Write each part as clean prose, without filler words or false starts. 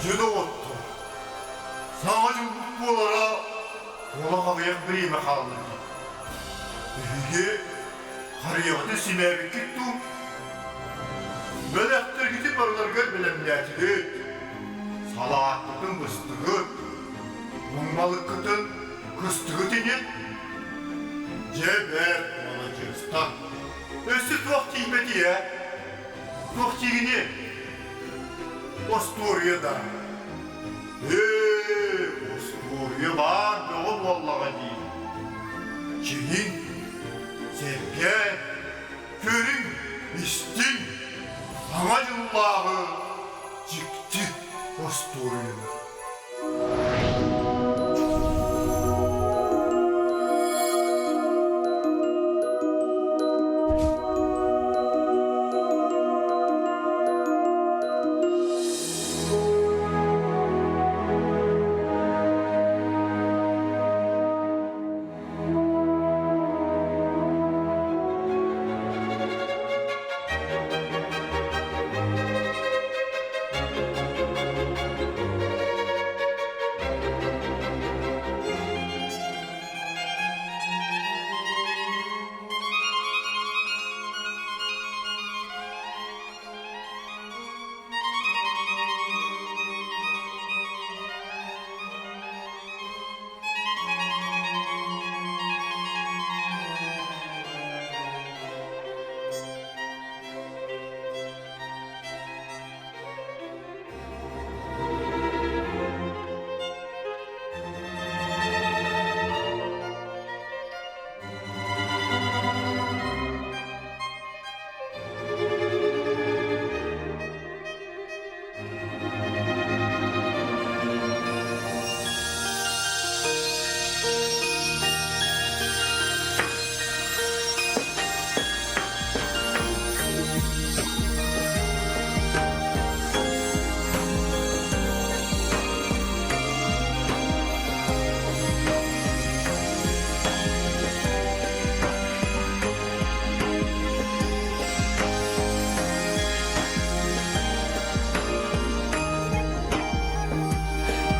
Дьэ доҕоттор, Саҥа дьылбыт буолара олох аҕыйах бириэмэ хаалла дии. Эһиги харыйаҕытын симээбиккит дуу? Бэлэхтэргитин барыларыгар бэлэмнээтигит, салааккытын быстыгыт, муҥмалыккытын кыстыгыт ини? Дьэ бэрт маладьыастар! Өссө туох тиийбэтий ээ? Туох диигиний? Остуоруйа да. Ээ, остуоруйа баар бөҕө буоллаҕа дии. Чиҥин, сэргээ, көрүҥ, истиҥ, Саҥа дьыллааҕы дьикти остуоруйаны.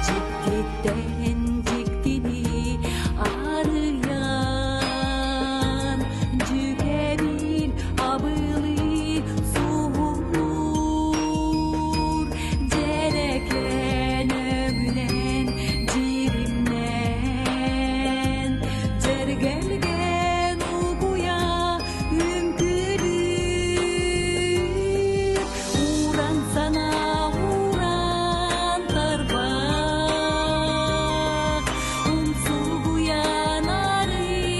Дьиктиттэн дьиктини арыйан, дьүкэбил абылыы суһумнуур, дьэрэкээн өҥүнэн дьиримнээн, дьэргэлгэн угуйа үҥкүүлүүр, уран санаа уран тарбах, умсугуйан арыыланар,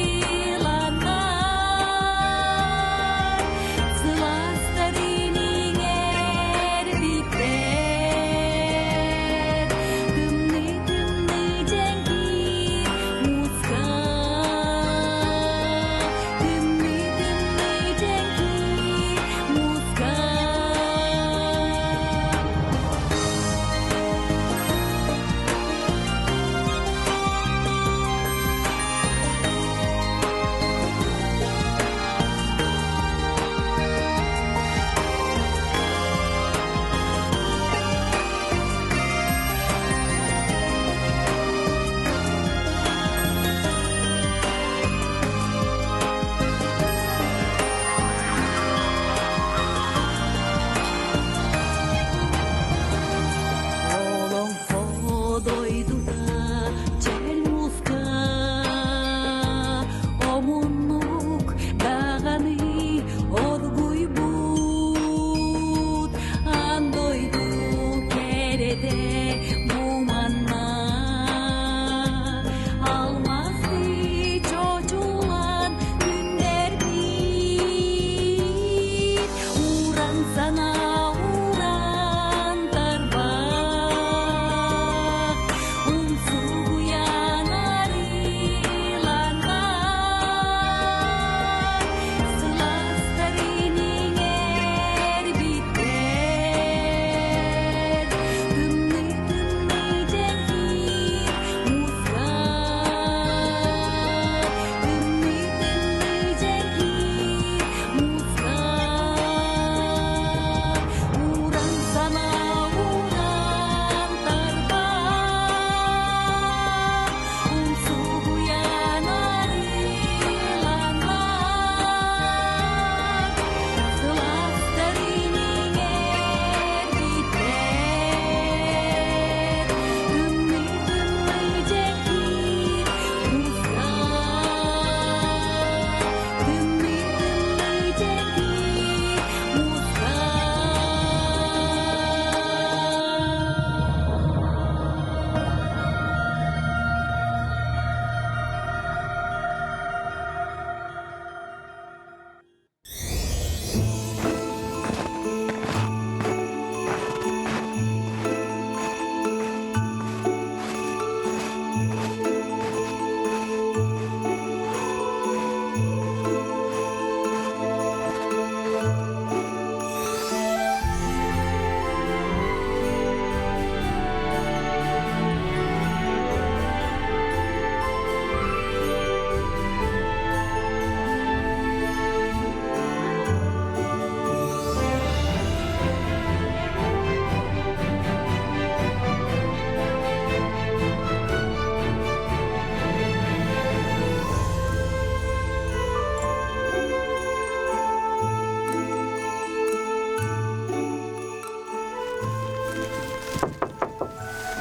сылаастарын иҥэрбиттэр, тымныы-тымныы дьэҥкир муска Тымныы-тымныы дьэҥкир муска. Олоҥхо дойдута чэл муска омуннук даҕаны оргуйбут аан дойду кэрэтэ бу манна Алмазы чочулан күндербит уран санаа уран тарбах умсугуйан арыыланар сылаастарын иҥэрбиттэр тымныы-тымныы дьэҥкир муска тымныы-тымныы дьэҥкир муска.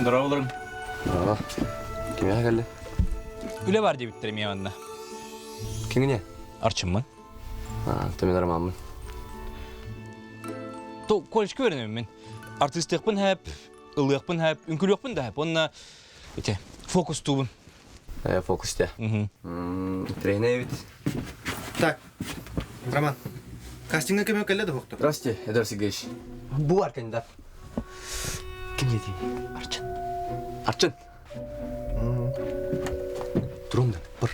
Дорооболорум. Кимиэхэ кэлли? Үлэ бар диэбиттэр эмиэ манна. Киҥине? Арчыммын. Тэмин Ромаммын. То колледжка үөрэнэбин мин. Артыыстыахпын хэп, ылыахпын хэп, үҥкүлүөхпүн да хэп. Уонна ити фокустуубун. Фокус те. Тренер эбит. Так, Роман, кастиҥҥа көмө кэллэ да суохтур? Здравствуйте, Эдуард Сергеевич. Бу бар кандидат. Ким диэтиҥ? Арчын. Арчын. Турун да, бар.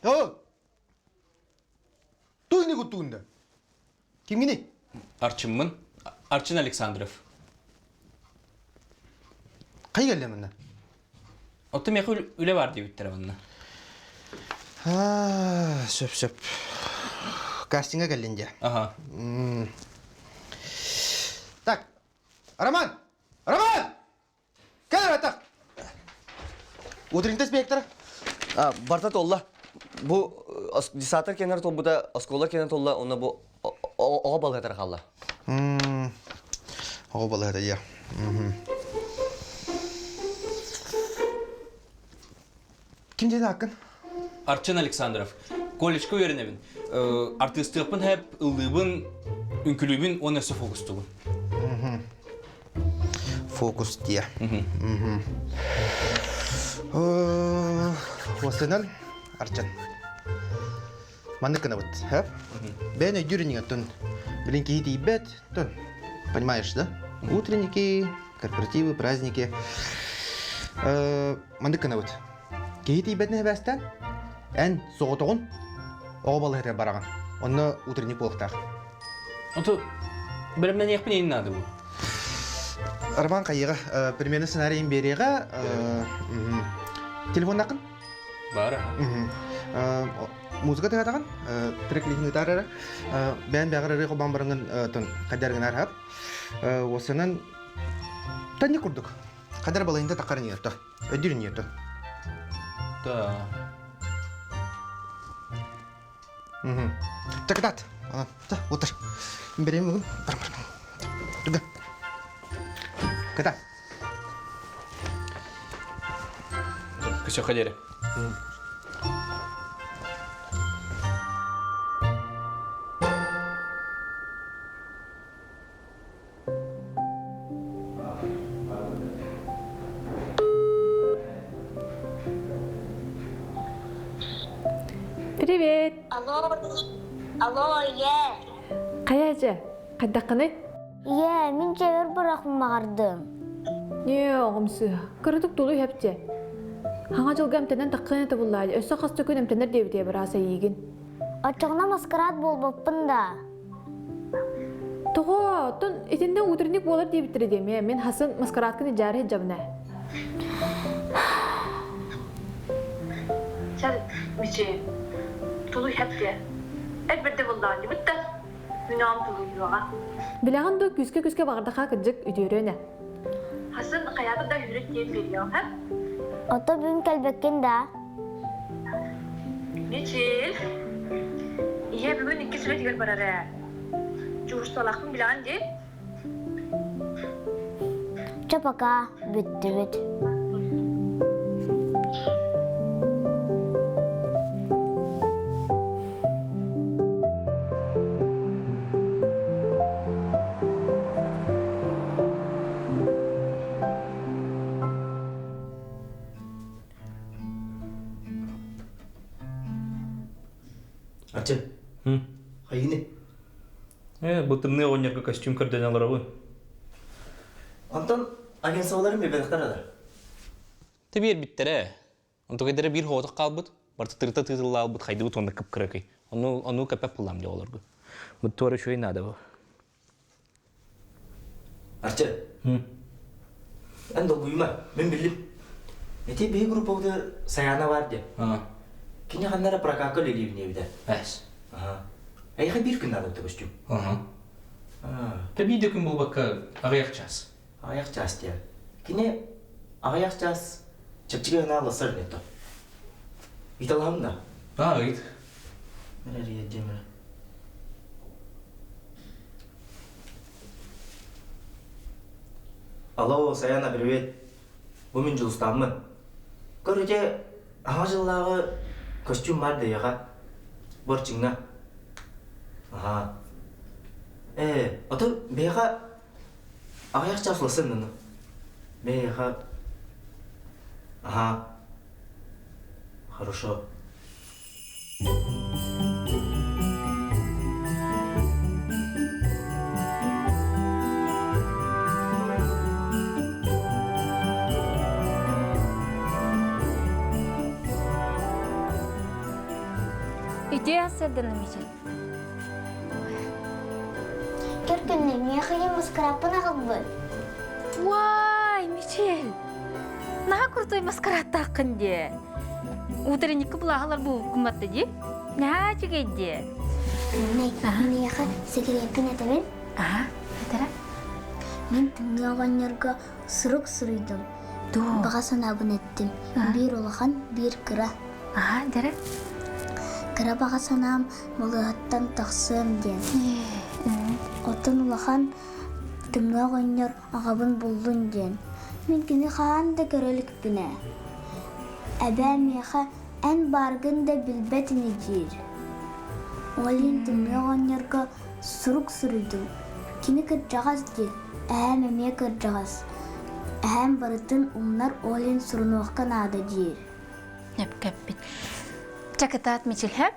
О! Туй куттугунда. Кимгини? Арчыммын. Арчын Александров. Кай келле мында? Оттон миэхэ үлэ баар диэбиттэрэ манна. Аа, сөп сөп. Кастинга кэллин дьэ. Аха. Так, Роман! Роман! Кэл так! Утренний спектр. А, барта толла. Бу десантер кенер толбута, оскола кенер толла, онно бу оҕо балыгатар хаалла. Оҕо балыгата дьэ. Ким диэн ааккын? Арчын Александров. Колледжка үөрэнэбин. Артыыстыахпын хэп, ыллыыбын, үҥкүлүүбүн уонна өссө фокустуубун. Фокус диэ. Уоссанан Арчын. Маннык гынабыт, хэп? Бэйэн өйдүүр инигин Билин киһи тиийбэт, тон, понимаешь, да? Утренники, корпоративы, праздники. Маннык гынабыт. Киһи тиийбэтин эбээстэн, эн соҕотоҕун оҕо балыһыгар бараҕын. Онно утренник буолуохтаах. Оту бэлэмнэниэхпин иһин наада бу. Роман хайыга примерно сценарийын биэриэҕэ телефоннакын? Баара. Музыка тыгатаҕын, трек лиһин ытаар эрэ. Бэйэн бэҕэр эрэ холбоон бараҥын тон хайдар гынар хап. Уосанан танни курдук. Хайдар балайында таққарын ертө. Өйдүүр ертө. Да. Чакатат. Та, отыр. Берем бүгін. Бар, бар, бар. Түгә. Ката. Көсөхө диэри. Привет! Алло, алло, ийээ. Хайа дьэ, хайдаххыный? Ийээ, мин чэбэр бырахмаҕардым. Не, оҕом сыыһа. Кыратык тулуй хэпчэ. Хаҥа дьылга эмтэнэн таххыан этэ буллаа өссө хас да күн эмтэнэр диэбитэ быраас эйиигин. Оччоҕуна маскарад буолбаппын да. Тоҕо, оттон итиннэ утренник буолар диэбиттэрэ диэмэ, мин хасын маскарадкын илдьээри сылдьабын ээ. Sen Мичи, тулуй хэпте. Эр бэрдэ буллаанньыбыт да, мүнөөн тулуйуоҕа. Билэҕин дуо күүскэ-күүскэ баҕардахаа кырдьык үтүөрүөн ээ. Хасын хайаата да үрүт диэн биэриэҕэ хэп. Ото бүгүн кэлбэккин да? Мичил, ийэ бүгүн икки сүрэтигэр барар ээ. Дьуһурсалаахпын билэҕин дии? Чэ пока, бүттүбүт. Арчын. Хайыны? Э, бу тымныы оҕонньорго костюм көрдөнө олоробун. Онтон агентстволарын билбэтэхтэр да? Ты биэрбиттэрэ. Онтукайдара биир хоотох хаалбыт, барыта тырыта тыытыллаалбыт хайдыбыт уонна кып-кыракый. Ону ону кэппэт буллам дьэ олорго. Бу туора үчүгэй наада бу. Арчы. Эн долгуйума, мин биллим. Ити биһи группабытыгар Саяна бар диэн. Кини ханна эрэ прокакка үлэлиибин диэбитэ. Эс. Эйиэхэ биир күн наада көстүүм. Та биир да күн буолбакка аҕыйах чаас. Аҕыйах чаас диэн. Кини аҕыйах чаас чэпчэки гына лассар нетто. Ыйталаһым да? А, ыйт. Алло, Саяна, привет. Бу мин Дьулустааммын. Көр ити аҥа дьыллааҕы костюм баар да эйиэхэ. Борчиҥҥа. Аһаа. Ээ, ото биһиэхэ аҕыйах чаас уласын ынна. Биһиэхэ Аһаа. Хорошо. Ити сырдыным ичи. Көр күннэ миэхэ маскараппын аҕалбыт. Уай, Мичел! Наһаа крутой маскараттааххын дии. Утренникка булааһалар буолбуккун батта дии. Наһаа үчүгэй дии. Миэхэ сигаретпин этэбин. Аха, этэрэ. Мин тымныы оҕонньорго сурук суруйдум. Баҕа санаабын эттим. Биир улахан, биир кыра. Аха, дэрэ. Кыра баҕа санаам балыыһаттан тахсыам диэн. Оттон улахан тымныы оҕонньор аҕабын буллун диэн. Мин кини хаһан да көрө иликпинэ. Эбээ миэхэ эн бааргын да билбэт ини диир. Ол иһин тымныы оҕонньорго сурук суруйдум. Кини кырдьаҕас диир, эһээм эмиэ кырдьаҕас. Эһээм барытын умнар, ол иһин сурунуохха наада диир. Эпкэппит. Чакытаат Мичилһэ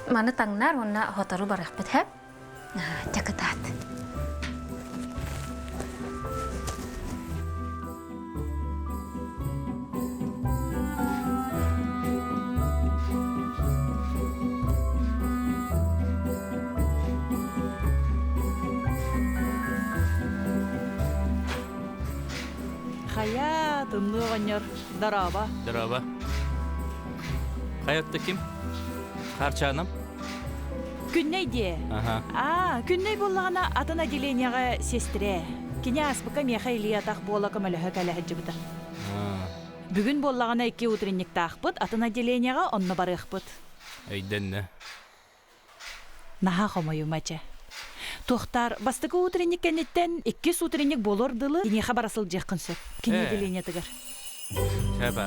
маны таҥнар уонна хотору барыахпыт һэ. Чакытаат. Хайа, тымныы оҕонньор, дорообо. Дорообо. Хайатта ким? Харчааным? Күннэй диэ. Аха. Аа, Күннэй буоллаҕына атын отделениеҕа сестре. Кини ааспыкка миэхэ илии-атах буола көмөлөһө кэлэ сылдьыбыта. Бүгүн буоллаҕына икки утренниктаахпыт, атын отделениеҕа онно барыахпыт. Өйдөннө. Наһаа хомойума чэ. Туохтаар бастакы утренник кэнниттэн иккис утренник буолуор дылы киниэхэ бара сылдьыаххын сөп. Кини отделениетыгар. Чэбэ.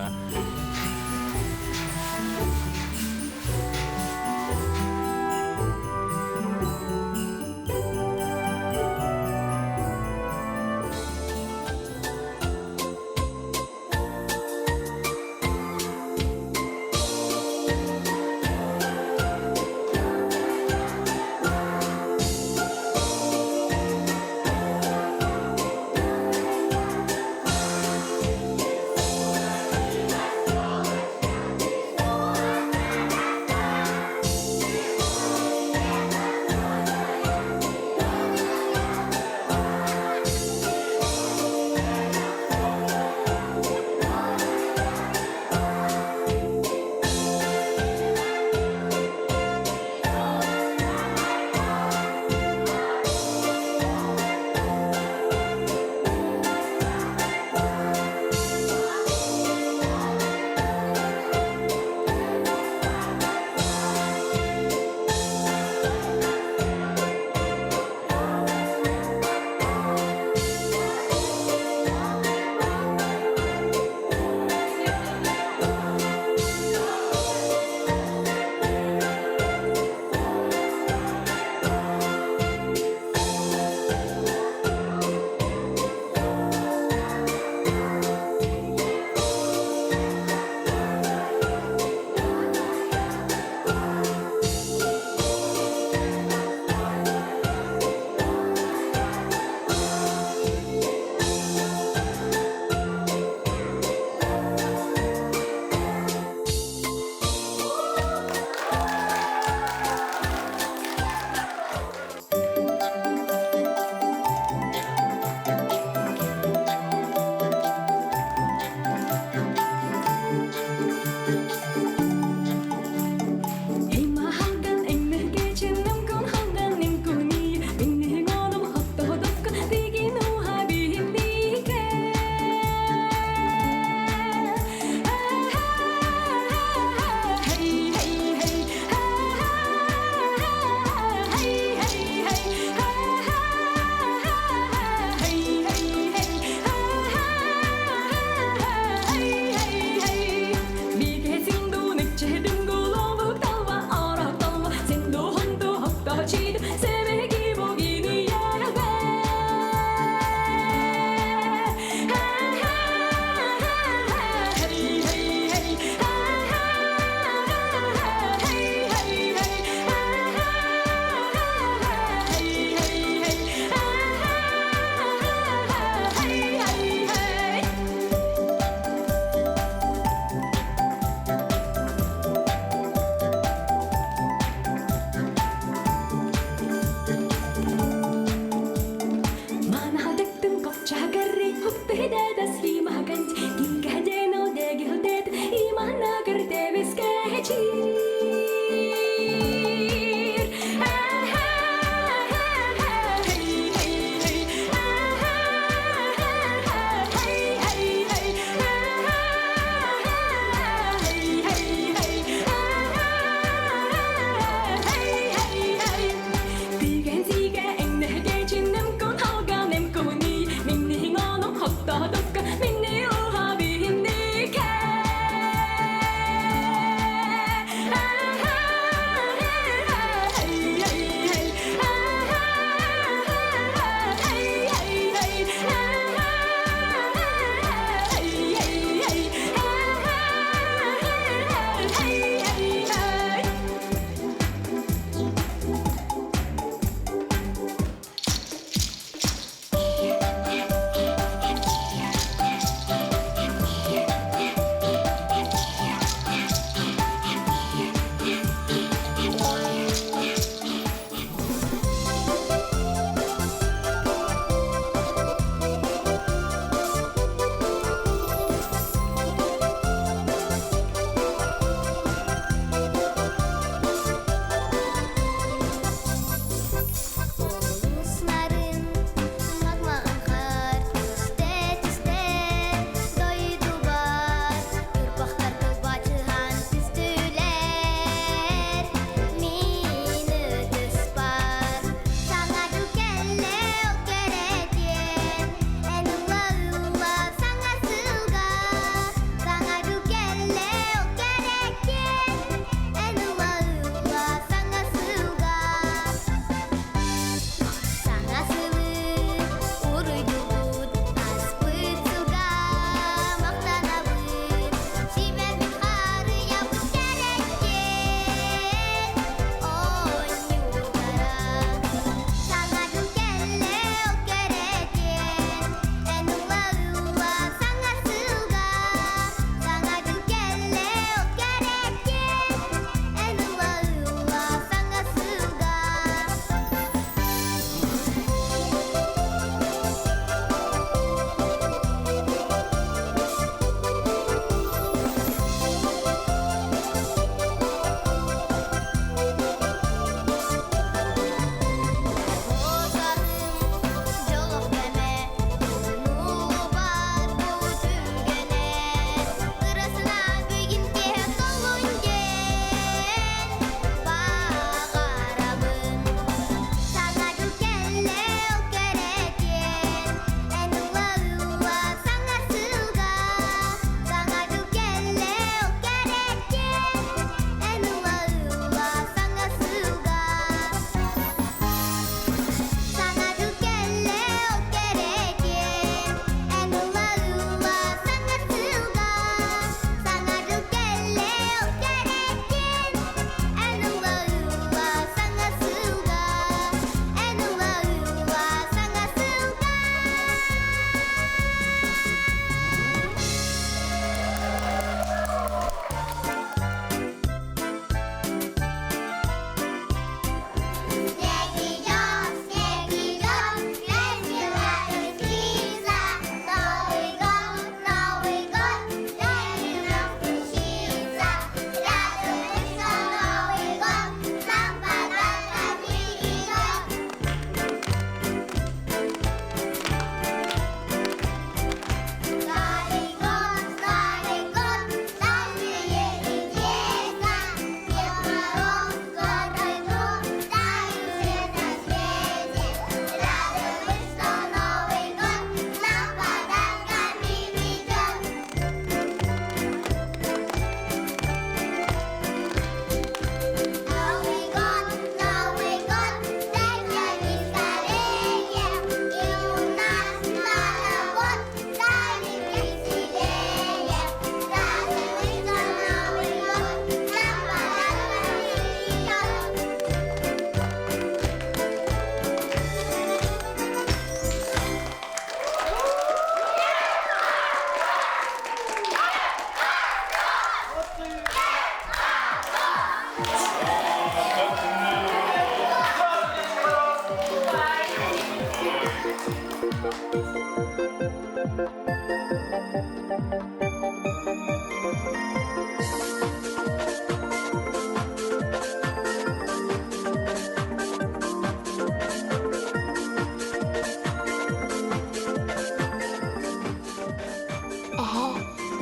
Эһээ,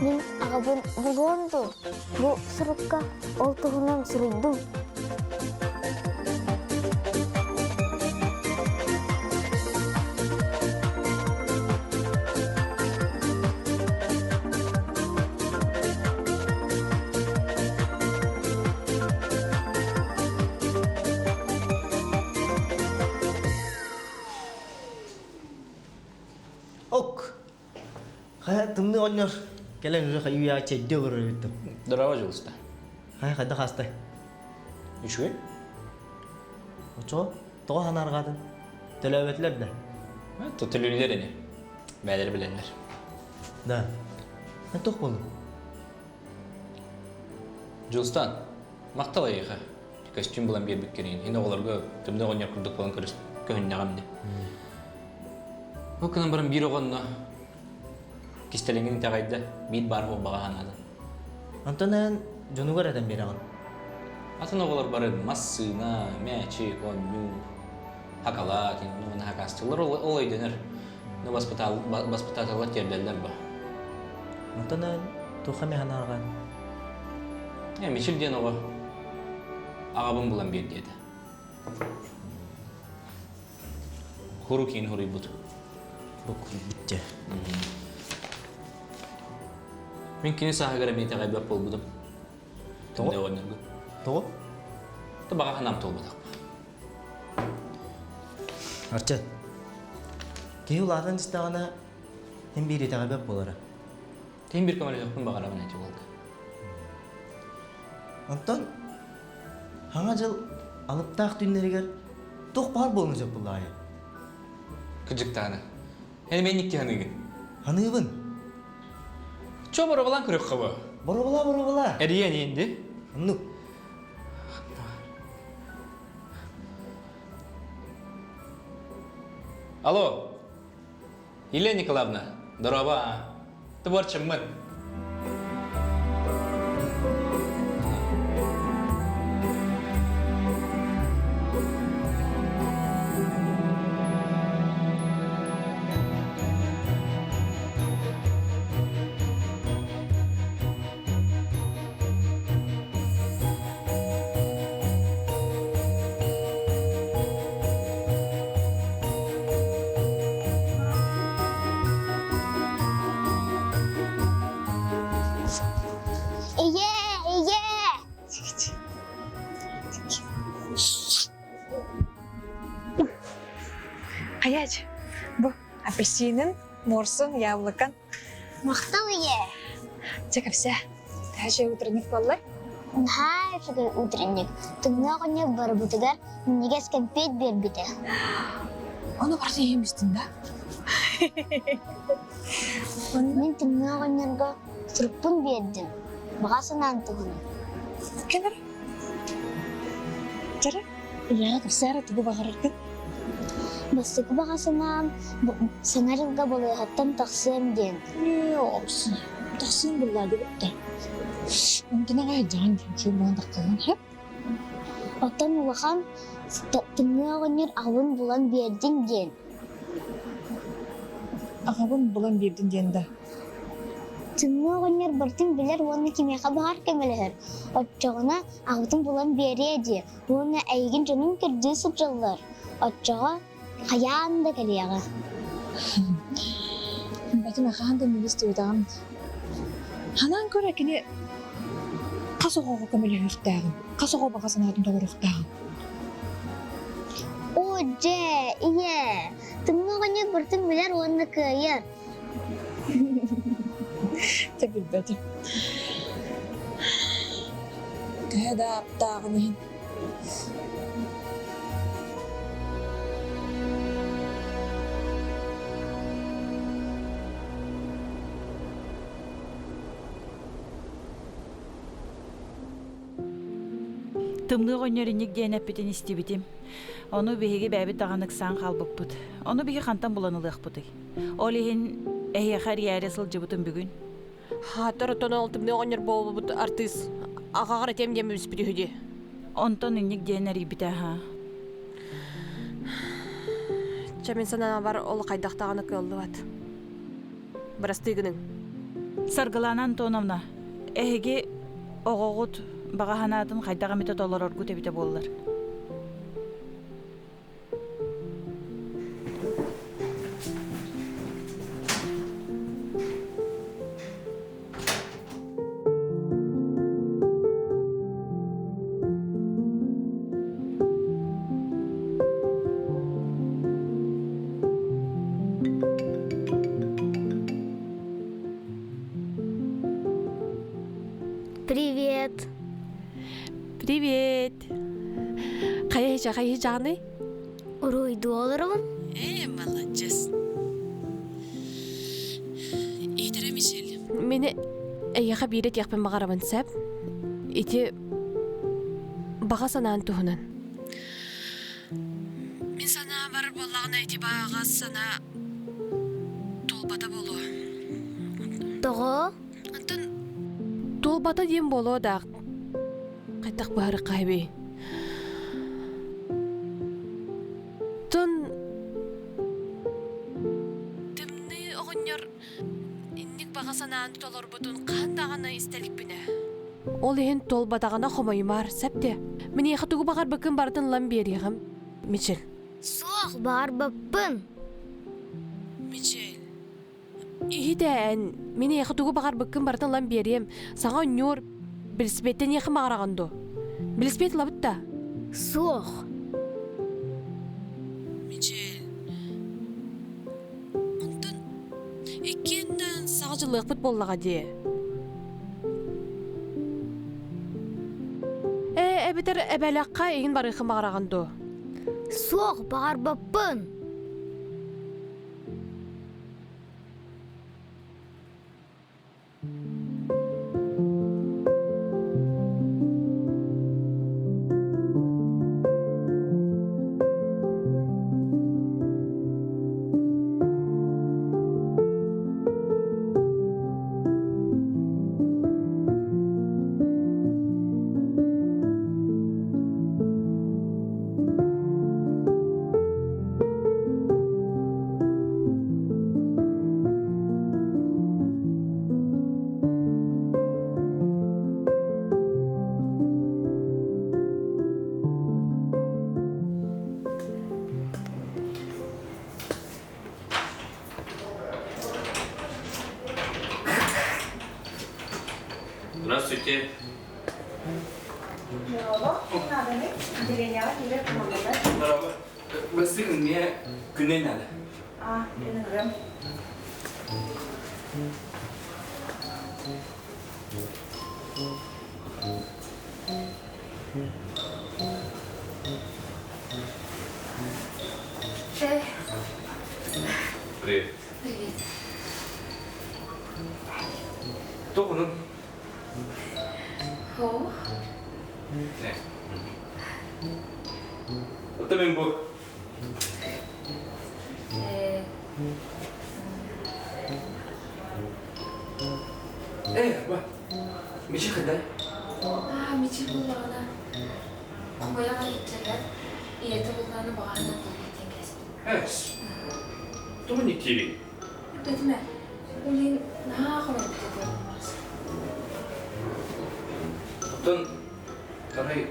мин аҕабын булуом дуу? Бу сурукка ол туһунан суруйдум. Ок. Хайа тымныы оҕонньор кэлэн уже хайыы чэйдии олорор эбиттим. Здорово, Дьулуста. Хайа хайдах аастай? Үчүгэй. Оччоҕо тоҕо санаарҕаатын? Төлөөбөтүлэр да? Төлүүллэр ини. Бээлэр билэллэр. Да. Эн туох буоллуҥ? Дьулустан, махтал эйиэхэ. Көстүүм булан биэрбиккин Ин оҕолорго тымныы оҕонньор курдук буолан көһүннэҕим дии. Ол гынан баран биир оҕонно кистэлэҥин итэҕэйдэ, биир баар буолбаҕа санаата. Онтон эн дьонугар этэн биэрэҕин. Атын оҕолор бары массыына, мээчик, оонньуу, хакалаат, уонна хакаастыыллар ол өйдөнөр. Но баспытааталлар тиэрдэллэр ба. Онтон эн туохха эмэ санаарҕаан? Э, Мичил диэн оҕо аҕабын булан биэр диэтэ. Хурукин хуруйбут. Бу бүттэ. Мин кини сааһыгар эмиэ итэҕэйбэт буолбутум. Тоҕо? Оҕонньорго. Тоҕо? Баҕа санаам туолбатах. Арчы, киһи улаатан истэҕинэ эн биир итэҕэйбэт буолара. Тин бир көмөлөһүөхпүн баҕарабын эти уолга. Онтон Хаҥа дьыл алыптаах түүннэригэр туох баар буолуон сөп буллаҕай? Кырдьыктааны. Эн эмиэ инникки ханыыгын? Ханыыбын. Чо боробалаан көрүөххэ бу. Боробалаа, боробалаа. Эрийэн инди. Оннук. Алло. Елена Николаевна, дороба. Творчыммын. Ийээ, ийээ! Хайач, бу апельсинин, морсун, яблокон. Махтал ийээ. Чэ, кэпсээ. Тэһэ утренник буолла? Наһаа үчүгэй утренник. Тымныы оҕонньор барыбытыгар минньигэс кэмпиэт биэрбитэ. Ону барыта иһим истин да? Мин тымныы оҕонньорго сурукпун биэрдим. Баҕа санаан туһунан. Кэлэр. Чэрэ, ийэҕэ кэпсээ тугу баҕараргын? Бастакы баҕа санаам саҥа дьылга балыыһаттан тахсыам диэн. Тахсыам буллаа диэбиттэ. Онтон аҕай дьаһан дьон буолан тахсаллан сөп. Оттон улахан тымныы оҕонньор аҕабын булан биэрдин диэн. Аҕабын булан биэрдин диэн да? Тымныы оҕонньор барытын билэр уонна кимиэхэ баҕар көмөлөһөр. Оччоҕуна аҕабытын булан биэриэ дии уонна эйигин дьонуҥ көрдүү сылдьаллар. Оччоҕо хайаан да кэлиэҕэ. Бэтим хаһан да миигин истибэтэҕим. Ханаан көрө кини хас оҕоҕо көмөлөһүөхтээҕин, хас оҕо баҕа санаатын толоруохтааҕын. Оо, дьэ, ийээ, тымныы оҕонньор барытын билэр уонна кыайар. Дьэ билбэтим. Төһө да аптааҕын иһин. Тымныы оҕонньор инник диэн эппитин истибитим. Ону биһиги бэйэбит даҕаны ыксаан хаалбыппыт. Ону биһи хантан булан ылыахпытый? Ол иһин эһиэхэ эрийээри сылдьыбытым бүгүн. Хаатар оттон ол тымныы оҕонньор буолбут артыыс аҕаҕар этиэм диэн бүспүт үһү дии. Онтон инник диэн эрийбитэ аһа. Чэ мин санаабар ол хайдах даҕаны кыаллыбат. Бырастыы гыныҥ. Саргылаана Антоновна, эһиги оҕоҕут баҕа санаатын хайдах эмитэ толороргут эбитэ буоллар. Привет. Привет. Хайа хайа жаны? Уруйду олоробун. Э, молодец. Иитэрэ Мишель. Мени эйиэхэ биирэ диэхпин баҕарабын сөп. Ити баҕа санаан туһунан. Мин санаабар буоллаҕына ити баҕа санаа туолбата буолуо. Тоҕо? Онтон туолбата диэн буолуо да хайдах быһарыахха эбий? Тон тымныы оҕонньор инник баҕа санааны толорбутун хаһан даҕаны истэ иликпинэ. Ол иһин туолбатаҕына хомойумаар, сөп дии. Миниэхэ тугу баҕарбыккын барытын ылан биэриэҕим. Мичил. Суох, баҕарбаппын. Мичил. Иһит ээ, эн миниэхэ тугу баҕарбыккын барытын ылан биэриэм. Саҥа онньуур, билсибэттэн эйиэхэ баҕараҕын дуо? Билсибэт ылабыт да? Суох. Мичил. Онтон иккиэн да саҕа дьылыахпыт буоллаҕа дии. Ээ, эбэтэр эбэлэххэ эйигин барыаххын баҕараҕын дуо? Суох, баҕарбаппын. Здравствуйте. Отделениеҕа киирэр командалар. Merhaba. Burası niye Güney nerede? А, мен ыҥырыам. Привет. Привет. Тоҕунун? Хо? Оттон мен бу Э, ба. Мичи хыдай. Аа, Мичил буллаҕына хомойон иһиттэрэр, ийэтэ буллаҕына баҕаһынан буолбут диэн кэспит. Эс. Тугу никтири? Бэтимэ, ол иһин наһаа хомойбут этэ буолбаас. Оттон арай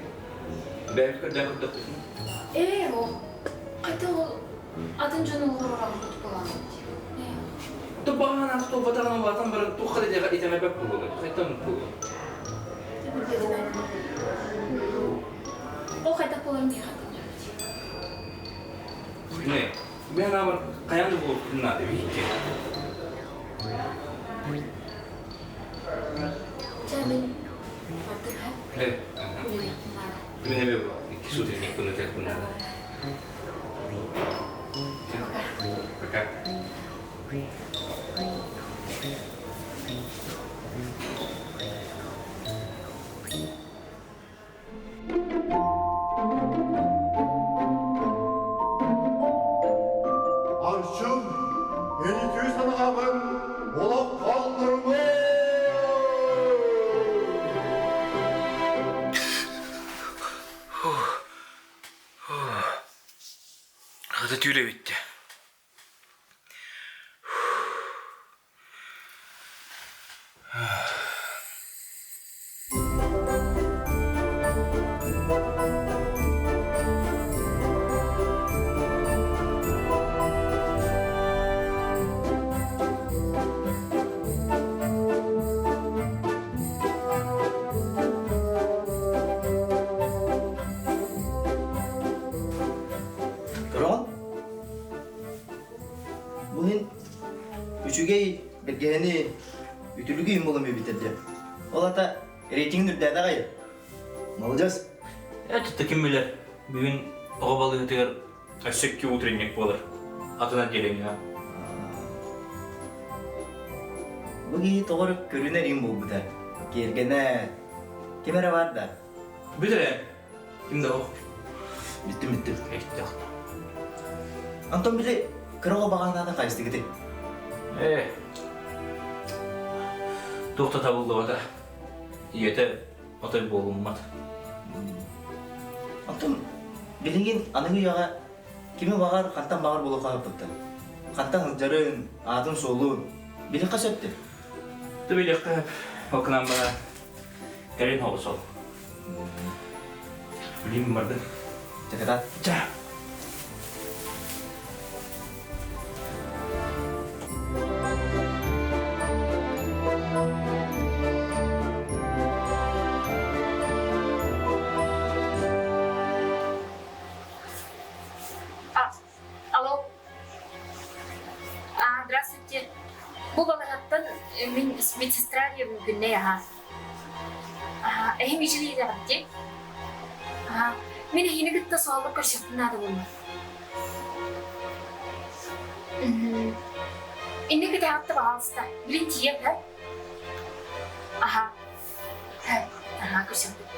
бэйэбит көрдөөн көрдөхпүтүн? Ээ, ол хайта ол атын дьон олорор албыт буолаҕын дии. Оттон баҕанаах туолбатаҕын улаатан баран туохха да итэҕэйбэт буолуо. Хайтан буолуо. Бэтимэ. Ол хайдах буоларын миэхэ төннөрбүт. Не, мен анаабар хайаан да буолуохпутун наада биһикки. Чэ, мин бардым һэ. Э, Үлэлиэхпин наада. Мин эмиэ икки сутуйник күнү наада. Пока. Пока. Хата түүрэ бүттэ. Көрөҕүн? Бу иһин үчүгэй бэргэһэни үтүлүгү иһин буолан биэрбиттэр диэн. Ол аата рейтингин үрдээтэ аҕай. Молодец. Это ким билэр? Бүгүн оҕо балыыһатыгар өссө икки утренник буолар. Атын отделение. Бу киһи тоҕо эрэ көрүнэр им буолбута. Киэргэнэ ким эрэ баар да? Бүтэр ээ. Ким да ох. Бүттүм бүттүм. Өйдөөх. Антон били кыра оҕо баҕанаата хайыстыгыты? Ээ. Туох да табыллыбата. Ийэтэ отой буолуммат. Онтон билигин аныгы үйэҕэ кими баҕар хантан баҕар буолуохха сөптөн. Хантан сылдьарын, аатын-суолун билиэххэ сөптөр. Ты билиэххэ сөп. Ол гынан баран кэлин оҕус ол. Билим бардын. Чаката. Ча. А, алло. А, здравствуйте. Бу балаһаттан мин медсестра диэбин күннэй аха. Аха, эһим ичилиидэҕитти. Аха, мин эһини кытта суоллук көрсөхпүн наада буолла. Инник итээҕитте пожалуйста. Билин тиийэм, һэ? Аха. Аха, көрсөхпүт.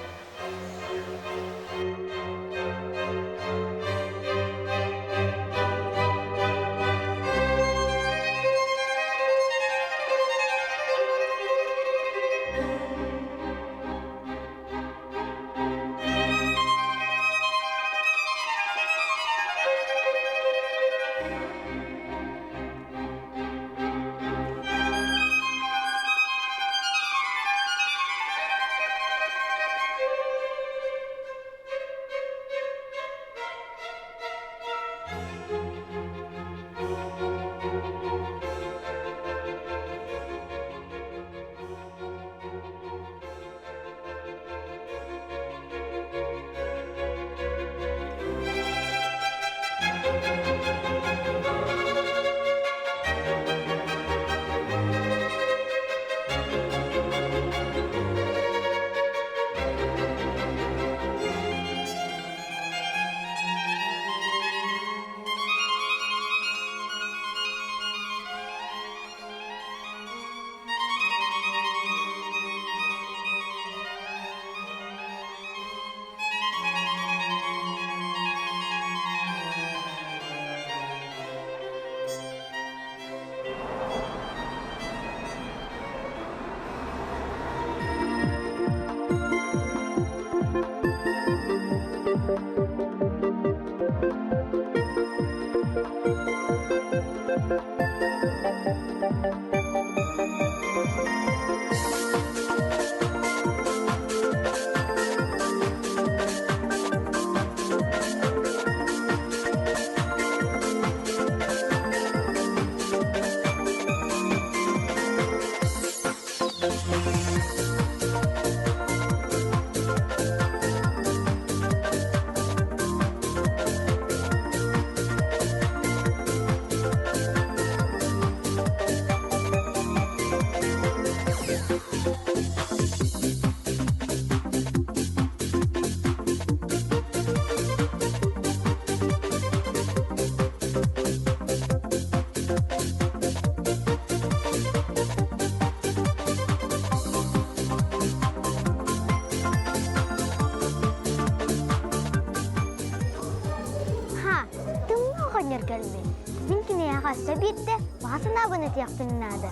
Ха, тымныы оҕонньор кэлбит. Мин киниэхэ өссө биирдэ баҕа санаабын этиэхпин наада.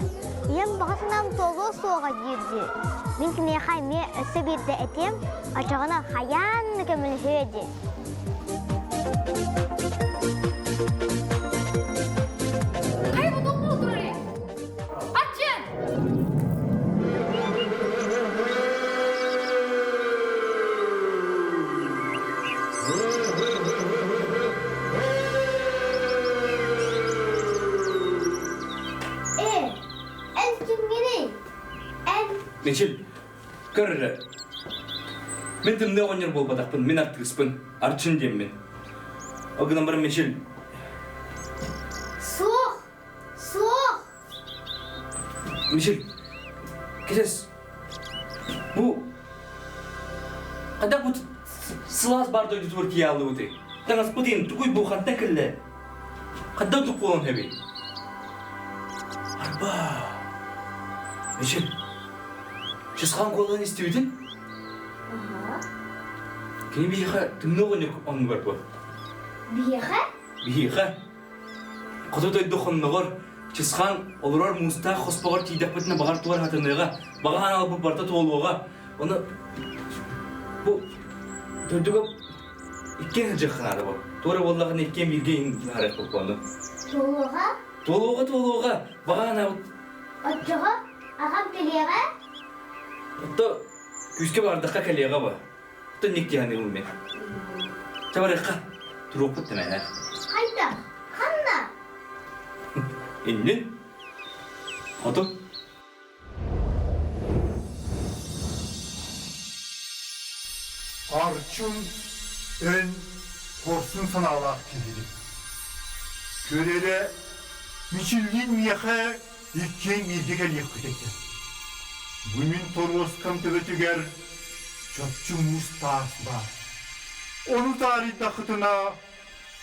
Ийэм баҕа санаам туолуо суоҕа диир дии. Мин киниэхэ эмиэ өссө биирдэ этиэм, оччоҕуна хайаан да көмөлөһүө диэн. Хайа бу тоҥму турар Арчын! Ээ, эн кимҥиний? Эн Мичил, көр эрэ. Мин тымныы оҕонньор буолбатахпын, мин артыыспын, Арчын диэммин. Ол гынан баран Мичил... Суох! Суох! Мичил, кэтэс. Бу... Хайдах бу сылаас баар дойдутугар тиийэ ааллыбытый? Таҥаспыт иһин тугуй бу хантан кэллэ? Хайдах тук буолан эбий? Арба! Мичил, Чысхаан куолаһын истибитин? Кини биһиэхэ тымныы оҕонньор оннугар буо. Биһиэхэ? Биһиэхэ. Хоту дойду хонноҕор Чысхаан олорор муустаах хоспоҕор тиийдэхпитинэ баҕар тугар хатаныаҕа, баҕа ханаалбыт барыта туолуоҕа. Ону бу дойдуга иккиэн сылдьыахха наада бу. Туора буоллаҕына иккиэн бииргэ иһин ону. Туолуоҕа? Туолуоҕа, туолуоҕа. Баҕа ханаабыт. Оччоҕо аҕам кэлиэҕэ? Отто күүскэ баҕардахха кэлиэҕэ бу. Оттон ник диһаныыбын мин. Чэ барыахха. Туруохпут тэмээнэ. Хайдах? Ханна? Иннин. Хоту. Арчын эн хорсун санаалаах киһигин. Көр эрэ, Мичиллиин миэхэ иккиэн бииргэ кэлиэхпит этэ. Бу мин торуоскам төбөтүгэр чопчу муус таас баар. Ону таарыйдаххытына,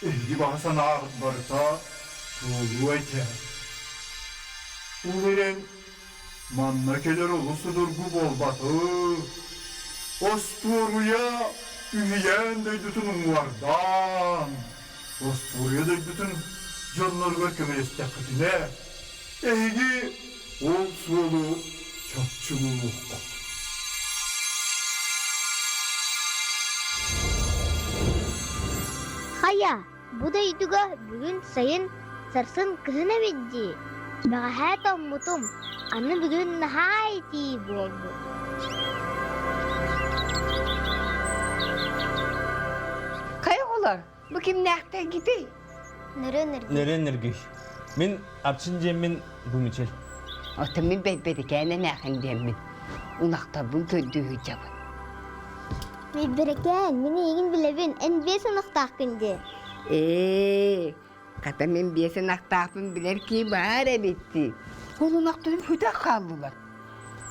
эһиги баҕа санааҕыт барыта туолуо этэ. Ол эрэн манна кэлэр олус судургу буолбаты. Остуоруйа үһүйээн дойдутун уҥуордаан, остуоруйа дойдутун дьонноругар көмөлөстөххүтүнэ, эһиги ол суолу чопчу булуоххут. Хайа, бу дойдуга бүгүн сайын, сарсын кыһын эбит дии. Бэҕэһээ тоҥмутум, аны бүгүн наһаа итии буолбут. Хайа оҕолор, бу кимнээхтэргитий? Нөрүөн нөргүй. Нөрүөн нөргүй. Мин Арчын диэммин бу Мичил. Оттон мин бэйбэрикээн эмээхин диэммин. Ынахтарбын көрдүү сылдьабын. Бэйбэрикээн, мин эйигин билэбин, эн биэс ынахтааххын дии. Ээ, хата мин биэс ынахтаахпын билэр кии баар эбит дии. Ол ынахтарым сүтэх хааллылар.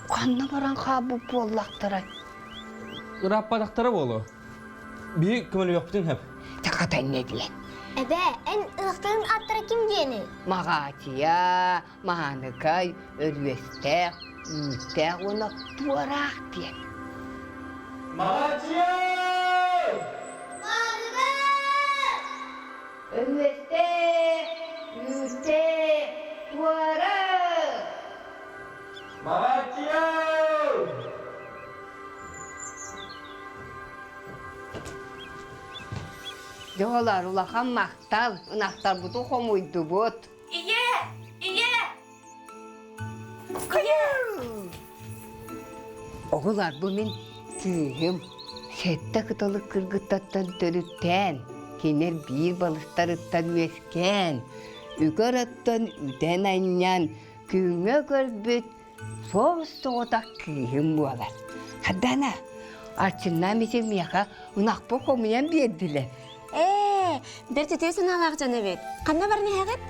Ханна баран хаалбыт буоллахтарай? Ырааппатахтара буолуо. Биһи көмөлөһүөхпүтүн сөп. Хата инньэ диэн. Эбээ, эн ынахтарын ааттара ким диэний? Маҕаачыйа, Мааныкай, Өрүөстээх, Үүттээх уонна Туораах диэн. Маҕаачыйа! Мааныкай! Өрүөстээх, Үүттээх, Туораах! Маҕаачыйа! Дьоҕолор улахан махтал, ынахтарбытын хомуйдубут. Ийэ! Ийэ! Оҕолор бу мин кыыһым сэттэ кыталык кыргыттартан төрүттээн, кинилэр биир балыстарыттан үөскээн, үкэр оттон үтэн-анньан, күҥҥэ көрбүт Суос-соҕотох кыыһым буолар. Хардана, Арчыннаам ити миэхэ ынахпын хомуйан биэрдилэр. Ээ, бэрт үтүө санаалаах дьон эбит. Ханна баран иһэҕит?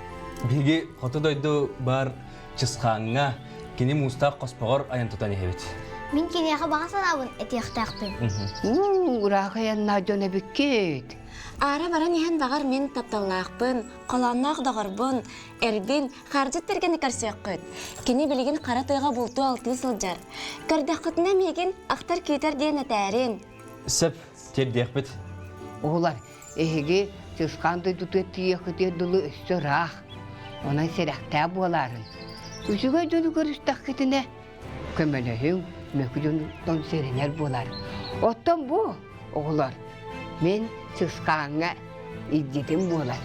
Биһиги хоту дойду бар Чысхааҥҥа кини муустаах хоспоҕор айан тутан иһэбит. Мин киниэхэ баҕа санаабын этиэхтээхпин. Уу, ыраах айаннаах дьон эбиккит. Аара баран иһэн баҕар мин тапталлаахпын, холоонноох доҕорбун, эрбин, Хардьыт бэргэни көрсүөххүт. Кини билигин хара тыаҕа бултуу-алтыы сылдьар. Көрдөххүтүнэ миигин ахтар күүтэр диэн этээрин. Сөп, тиэрдиэхпит. Оҕолор, эһиги Чысхаан дойдутугар тиийиэххитигэр дылы өссө ыраах. Онон сэрэхтээх буолаарын. Үчүгэй дьону көрүстэххитинэ, көмөлөһүҥ, Мөкү дьонуттан сэрэнэр буолар. Оттон бу оҕолор мин сыскааҥҥа илдьитим буолар.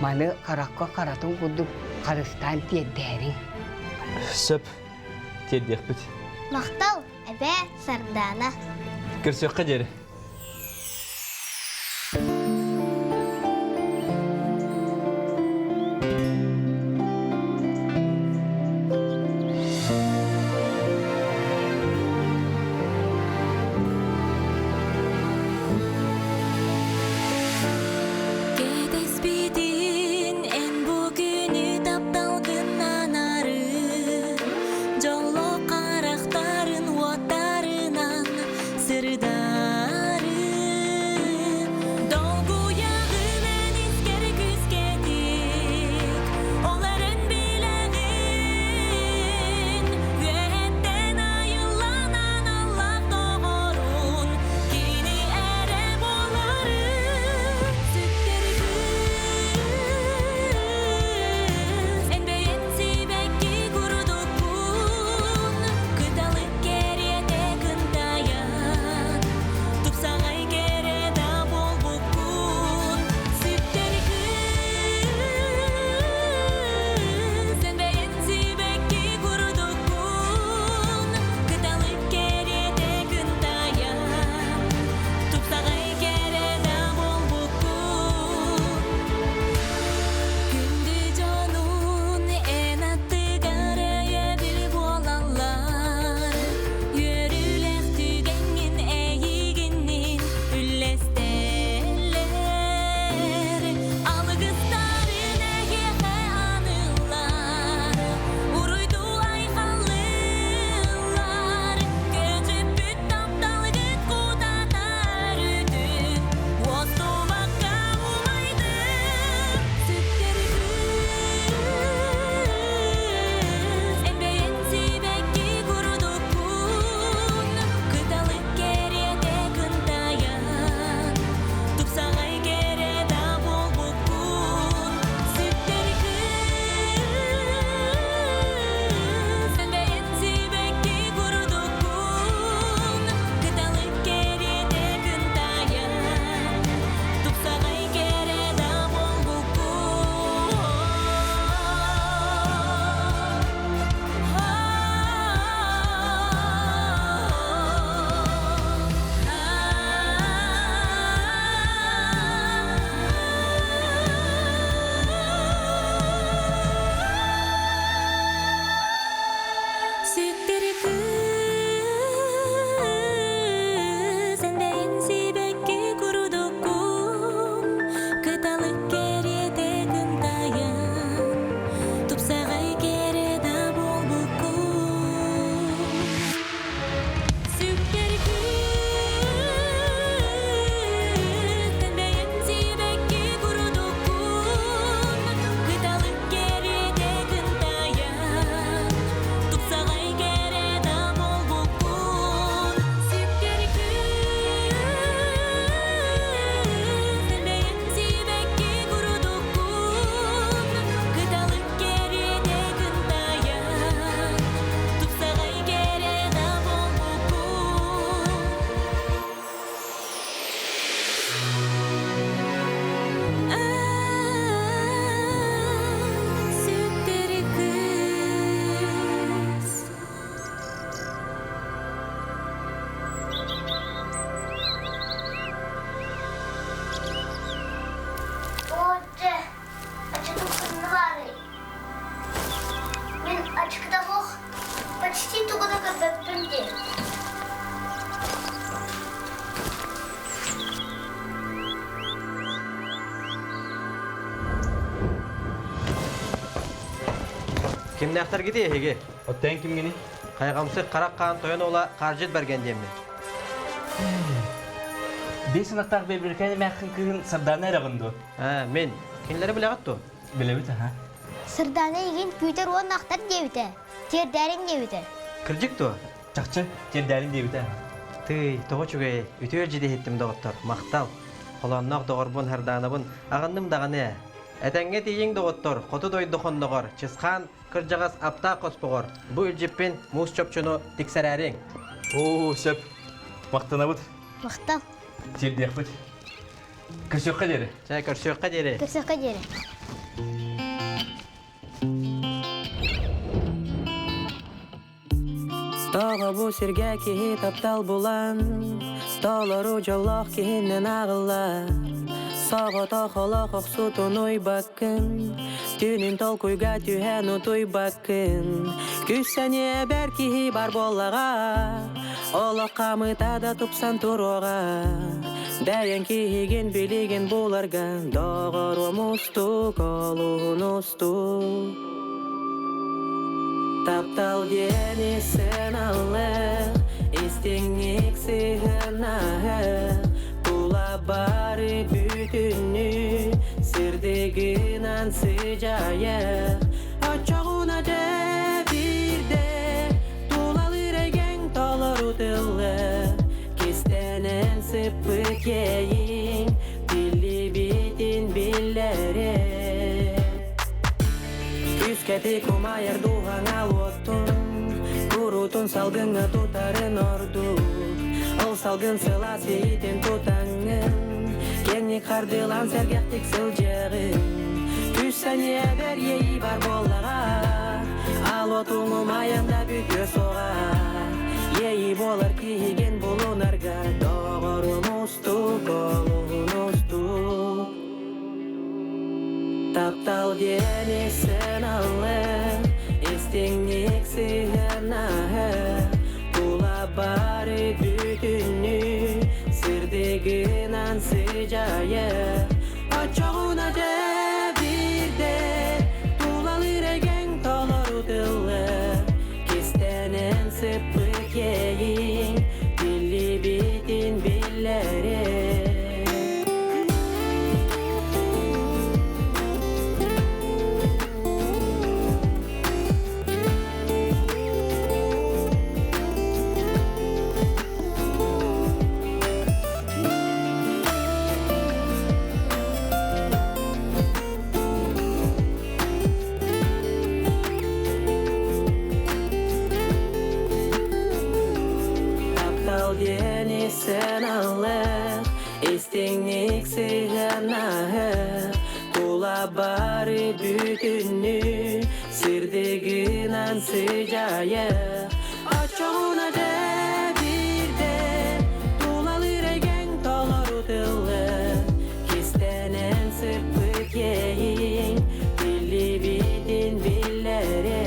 Маны харахха харатын курдук харыстаан тиэрдээриҥ. Сөп, тиэрдиэхпит. Махтал, эбээ Сардаана. Көрсүөххэ диэри. Кэтэспитин эн бу күнү тапталгынан ары Дьолло харахтарын уоттарынан сырдары Долгуйаҕын эн искэр күүскэтик Ол эрэн билэҕин Үөһэттэн айыллан аналлаах доҕорун Кини эрэ буоларын Сүктэр кыыс Эн бэйэн сибэкки курдуккун Кыталык кэриэтэ кынтайан Тупсаҕай кэрэ да буолбуккун Сүктэр кыыс Эн бэйэн сибэкки курдуккун Кыталык кэриэтэ кынтайан Тупсаҕай кэрэ да буолбуккун Күндү дьонун эн аттыгар өйөбүл буолаллар Үөрүүлээх түгэҥҥин эйигинниин үллэстэллэр Алгыстарын эйиэхэ аныыллар Уруйдуу айхаллыыллар Көтүппүт тапталгыт кутатар үтүн Уостубакка умайдын Сүктэр кыыс Эн бэйэн сибэкки курдуккун Кыталык кэриэтэ кынтайан Тупсаҕай кэрэ да буолбуккун Сүктэр кыыс Эн бэйэн сибэкки курдуккун Кыталык кэриэтэ кынтайан Тупсаҕай кэрэ да буолбуккун Сүктэр кыыс эн бэйэҥ сибэкки курдуккун Кыталык кэриэтэ кынтайан Тупсаҕай кэрэ да буолбуккун Сүктэр кыыс эн бэйэҥ сибэкки курдуккун Кыталык кэриэтэ кынтайан Тупсаҕай кэрэ да буолбуккун Сүктэр кыыс эн бэйэҥ сибэкки курдуккун Кыталык кэриэтэ кынтайан Тупсаҕай кэрэ да буолбуккун Сүктэр кыыс Отче, ачыкым ханна баарый? Мин ачыкыта суох почти тугу да көрбөппүн дии. Кимнээхтэргитий эһиги? Оттон кимҥиний? Хайҕамсык харах хаан тойон уола Хаардьыт Бэргэн диэммин. Биэс ынахтаах бэйбэрикээн эмээххин кыыһын Сардаана эрэҕин дуо? Аа, мин. Кинилэри билэҕит дуо? Билэбит, аха. Сардаана эйигин күүтэр уонна ахтар диэбитэ. Тиэрдээриҥ диэбитэ. Кырдьык дуо? Чахчы, тиэрдээриҥ диэбитэ. Тыый, тоҕо үчүгэй, үтүө дьиэ иһиттим доҕоттор, махтал. Холоонноох доҕорбун Сардаанабын аҕынным даҕаны ээ. Этэҥҥэ тиийиҥ доҕоттор, хоту дойду хонноҕор, Чысхаан кырдьаҕас аптаах хоспоҕор бу илдьиппин муус чопчуну тиксэрээриҥ. Оо, сөп. Махтанабыт. Махтал. Тиэрдиэхпит. Көрсүөххэ диэри. Чэ, көрсүөххэ диэри. Көрсүөххэ диэри. Тоҕо бу сиргэ киһи таптал булан, толору дьоллоох киһинэн ааҕыллар. Соҕотох олох охсуутун уйбаккын, түүнүн толкуйга түһэн утуйбаккын. Күссэниэ бэр киһи бар буоллаҕа, олох хаамыыта да тупсан туруоҕа. Бэйэҥ киһигин билигин буларга, доҕоруом устук, олуһун устук. Таптал диэни сыаналыах, истиҥник сыһыаннаһыах, тула бары бүтүннүү сырдыгынан сыдьаайыах. Оччоҕуна дьэ биирдэ тулалыыр эйгэҥ толору тыллыах, кистэнэн сыппыт иэйииҥ биллибитин биллэрэ. Үскэти кумайар дууһаҥа уоттун, куруутун салгыҥҥа тутарын ордук. Ол салгын сылаас иитин тутаҥҥын, киэҥник хардыылаан сэргэхтик сылдьыаҕын. Күссэниэ бэр иэйии бар буоллаҕа, ал отуҥ умайан да бүтүө суоҕа. Иэйии буолар киһигин булунарга, доҕорум устук, олуһун устук. Таптал диэни сыаналыах, истиҥник сыһыаннаһыах, тула бары бүтүннүү сырдыгынан сыдьаайыах. Оччоҕуна дьэ биирдэ тулалыыр эйгэҥ толору тыллыах, кистэнэн сыппыт иэйииҥ биллибитин биллэрэ. Таптал диэни сыаналыах, истиҥник сыһыаннаһыах, тула бары бүтүннүү сырдыгынан сыдьаайыах. Оччоҕуна дьэ биирдэ тулалыыр эйгэҥ толору тыллыах, кистэнэн сыппыт иэйииҥ биллибитин биллэрэ.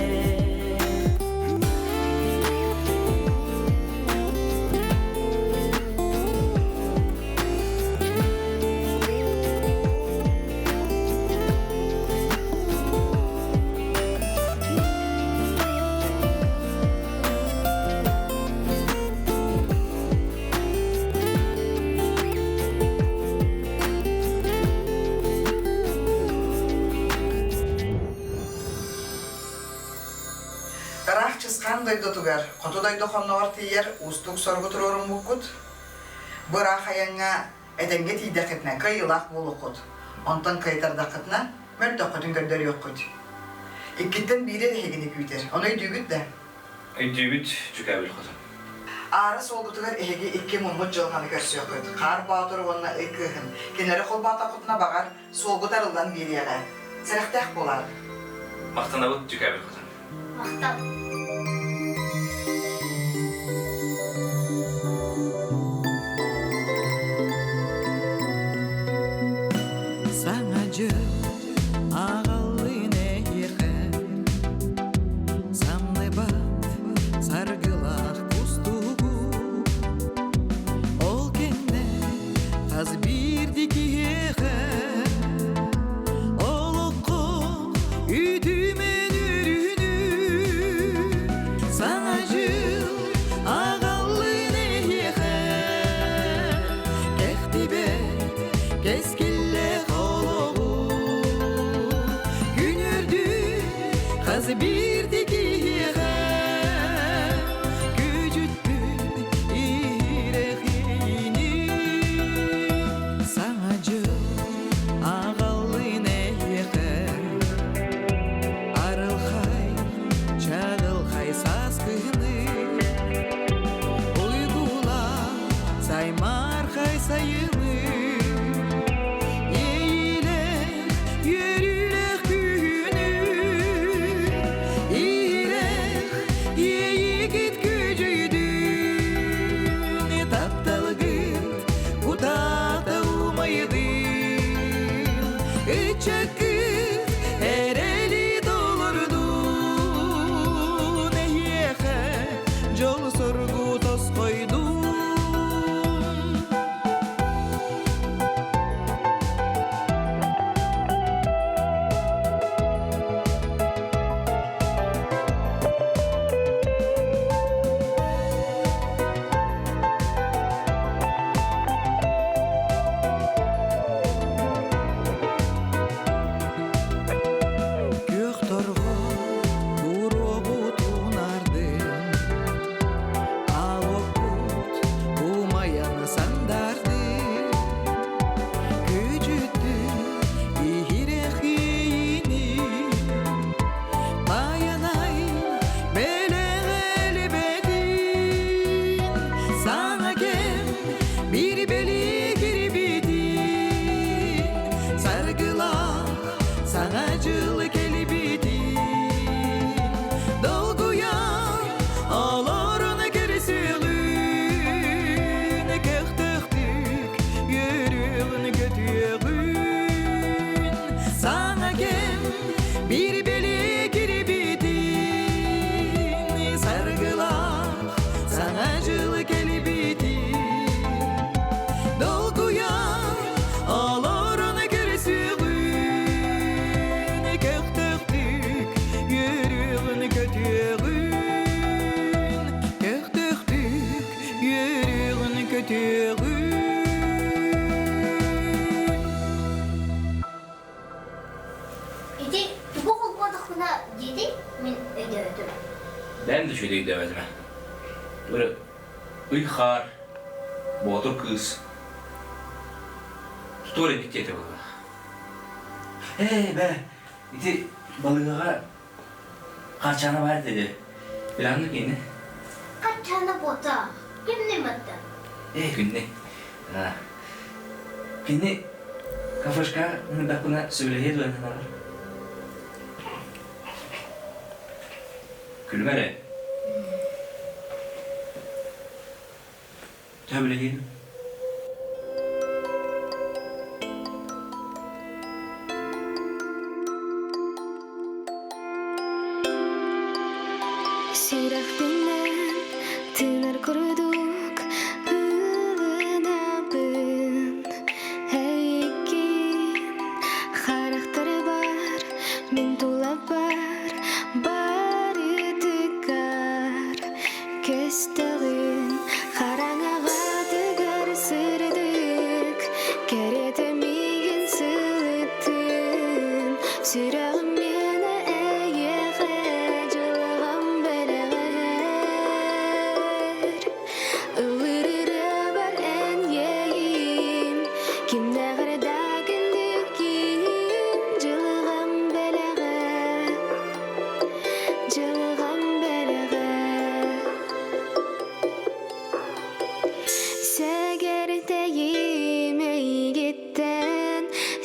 Ыраах Чысхаан дойдутугар, хоту дойду хонноҕор тиийэр уустук соругу туруоруммуккут. Бу ыраах айаҥҥа этэҥҥэ тиийдэххитинэ кыайыылаах буолуоххут. Онтон кыайтардаххытына мөлтөххүтүн көрдөрүөххүт. Иккиттэн биирэ эһигини күүтэр. Ону өйдүүгүт да? Өйдүүбүт, дьүкээбил хотун. Аара суолгутугар эһиги икки муммут дьылҕаны көрсүөххүт. Хаар Боотур уонна Ый Кыыһын. Кинилэри холбоотоххутуна баҕар, суолгут арыллан биэриэҕэ. Сэрэхтээх буолаар. Махтанабыт, дьүкээбил хотун. Махтал. Саҥа дьыл аҕаллын эһиэхэ Самныбат саргылаах кустугу Ол кэннэ хас биирдии киһиэхэ Олоххо үтүмэн үөрүүнү Саҥа дьыл аҕаллын эһиэхэ Кэхтибэт кэскиллээх олоҕу Күн үрдүк хас биирдии киһиэхэ Күдьүттүн иһирэхиини Саҥа дьыл аҕаллын эйиэхэ Арылхай. Ычакыт эрэли толордун Эһиэхэ дьол соргу тосхойдун. Күөх торҕо буруобутун ардын, Аалоккут умайан сандардын, Күдьүттүн иһирэх иэйиини, Байанай бэлэҕэлибэтин, Саҥа кэм биир бэлиэ кирбитин, Саргылаах саҥа дьыл кэлбитин, Долгуйан олорон көрсүөҕүн, Көхтөөхтүк үөрүөҕүн көтүөҕүн, Саҥа кэм биир бэлиэ кирбитин, Саргылаах саҥа дьыл кэлбитин, Долгуйан олорон көрсүөҕүн, Көхтөөхтүк үөрүөҕүн көтүөҕүн, Көхтөөхтүк үөрүөҕүн көтүөҕүн. Ити тугу холбоотохпуна диэтий, мин өйдөөтүм. Бэйэм да үчүгэй өйдөөбөтүм ээ. Бары ый-хаар, боотур кыыс. Тутуор эбит диэтэ быһыылаах. Ээ, бээ, ити балыыһаҕа Хачана бар dedi. Биланны кини. Хачана бота. Кимни матта? Э, күнне. Кини кафешка ындакына сөйлэһиэ дуэн санарар. Күлүмэ эрэ. Төбөлөһиэн. Сүрэхпинэн тыынар курдук ылынабын Эйигин харахтарбар мин тулабар барытыгар Көстөҕүн хараҥаҕа тыгар сырдык, кэрэтэ миигин сылыттын, сүрэҕим миэнэ эйиэхэ дьылҕам бэлэҕэр. Ыллыыр ырыабар эн иэйиим, кимнээҕэр да күндү киһим, дьылҕам бэлэҕэ. Дьылҕам бэлэҕэ Сэгэртэйим эйигиттэн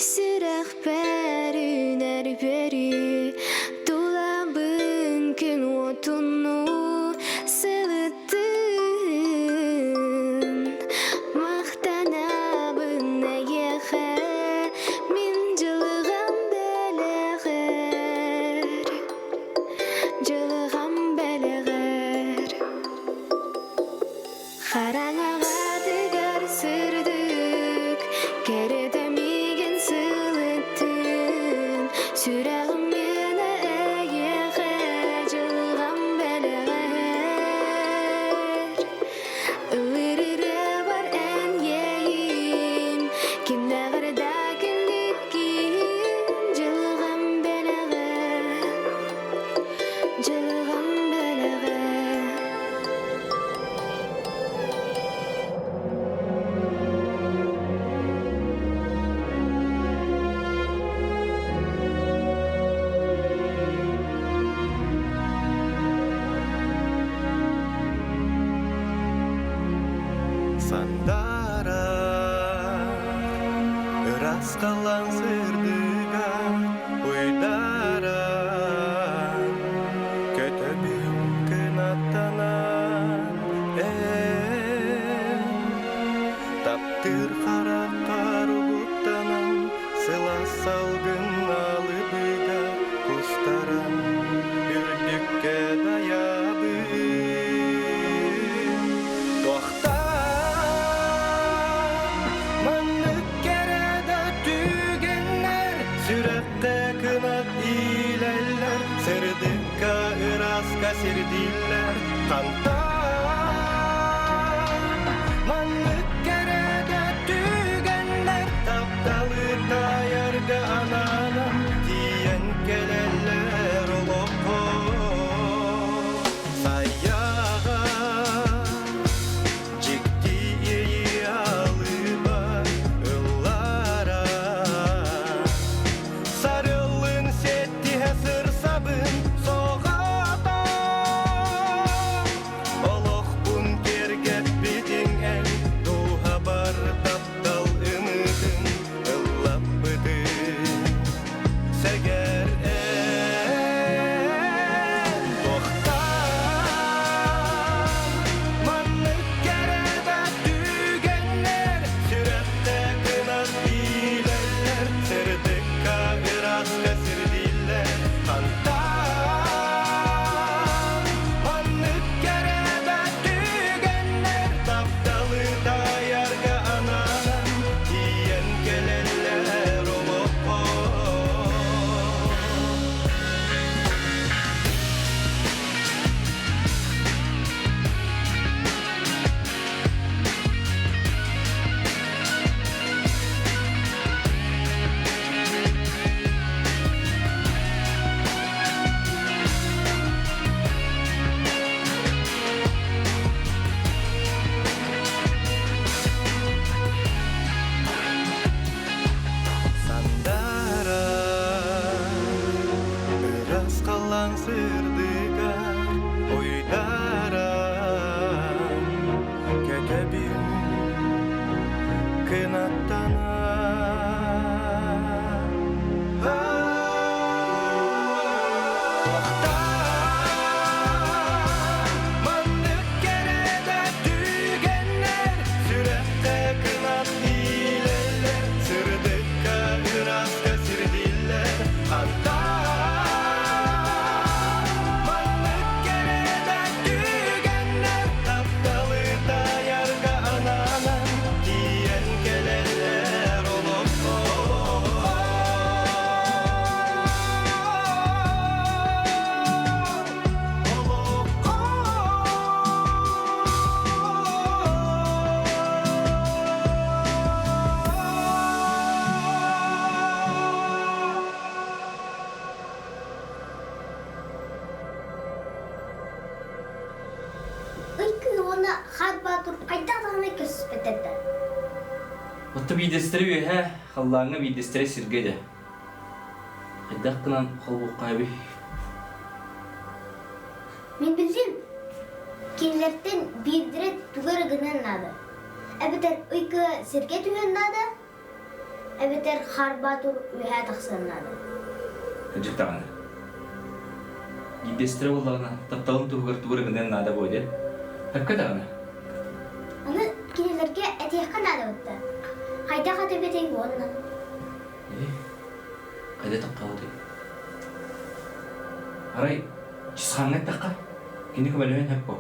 Сүрэхпэр үүнэр үөрүү Тулабын күн уотунуу сылыттын Махтанабын эйиэхэ Мин дьылҕам бэлэҕэр Дьылҕам бэлэҕэр Хараҥаҕа тыгар сырдык Кэрэтэ миигин сылыттын Сүрэҕим миэнэ эйиэхэ Дьылҕам бэлэҕэр Ыллыыр ырыабар эн иэйиим Кимнээҕэр да күндү киһим Дьылҕам бэлэҕэ Дьылҕам бэлэҕэ Сандара ыраас халлаан сырдыга уйдаран көтөбүн кынаттанан эн таптыыр хараххар угуттанан сылаас. салгын алыбыга кустаран үрдүккэ дайабын. Туохтан маннык кэрэ да түгэннэр сүрэххэ кынат иилэллэр, сырдыкка ыраска сирдииллэр. Хантан маннык кэрэ да түгэннэр тапталы таайарга анаанан тиийэн кэлэллэр олоххо. Сайаҕа дьикти иэйии алыба ыллара Сарыллын сеттиһэ сырсабын соҕата Олохпун киэргэппитиҥ эн дууһабар таптал ымыытын ыллаппытын Сэгэр эн туохтан маннык кэрэ да түгэннэр сүрэхтэ кынат иилэллэр сырдыкка ыраска сирдииллэр хантан маннык кэрэ да түгэннэр тапталы таайарга ананан тиийэн кэлэллэр олоххо. Сандара ырас халлаан сырдыгар уйдара кэтэбин кынаттана. Маннык кэрэ да түгэннэр сүрэххэ кынат иилэллэр, сырдыкка ыраска сирдииллэр. Хантан маннык кэрэ да түгэннэр тапталы таайарга ананан тиийэн кэлэллэр олоххо. Ый кыыһы уонна Хаат Баатыр хайдах даҕаны көрсүспэттэр да. Отто биирдэстэрэ үөһэ, халлааҥҥа биирдэстэрэ сиргэ дьэ. Хайдах гынан холбуохха эбий? Мин билдим. Кинилэртэн биирдэрэ тугу эрэ гыныан наада. Эбэтэр ый кыа сиргэ түһүөн наада, эбэтэр Хаар Баатыр үөһээ тахсыан наада. Кырдьык даҕаны. Биирдэстэрэ буоллаҕына, тапталын туһугар тугу эрэ гыныан наада буо диэн. Сөпкө даҕаны. Аны кинилэргэ этиэххэ наада бытта. Хайдах этэбитий уонна? Ээ, хайда таххабытый? Арай, чысхааҥҥа эттэххэ, кини көмөлөһүөн сөп буо.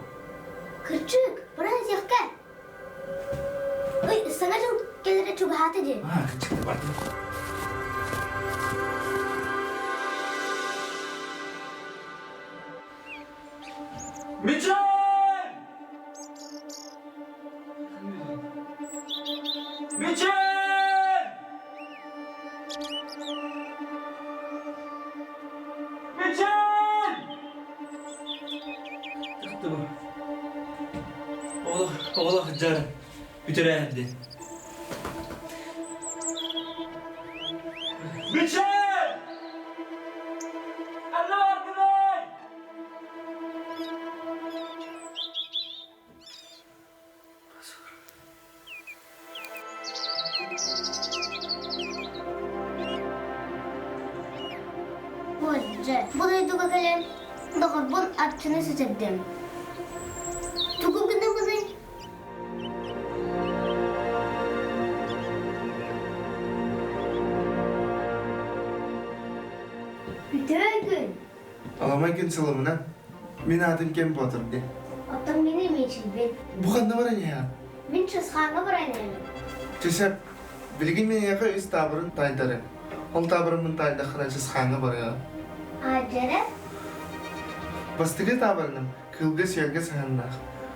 Кырдьык, баран этиэххэ. Ый, саҥа дьыл кэлэрэ чугаһаата дии. Аа, кырдьык бардым. Мичил! Мичил! Мичил! Тахты бу. Олох, олох дьар бүтэрээһинди. Мичил! Алло, Аргынай! Дьэ, бу дойдуга кэлэн доҕорбун Арчыны сүтэрдим. Тугу гынабыный? Үтүө күн! Аламай күн сылымынан. Мин аатым кэм Боотур диэн. Оттон мин Мичилбин. Бу ханна баран иһэҕин? Мин Чысхааҥҥа баран иһэбин. Чэ, билигин мин эйиэхэ үс таабырын таайдарым. Ол таабырыммын таайдаххына Чысхааҥҥа барыаҕым. Аадьара? Бастакы таабырыным кыылга-сүөлгэ сыһыаннаах.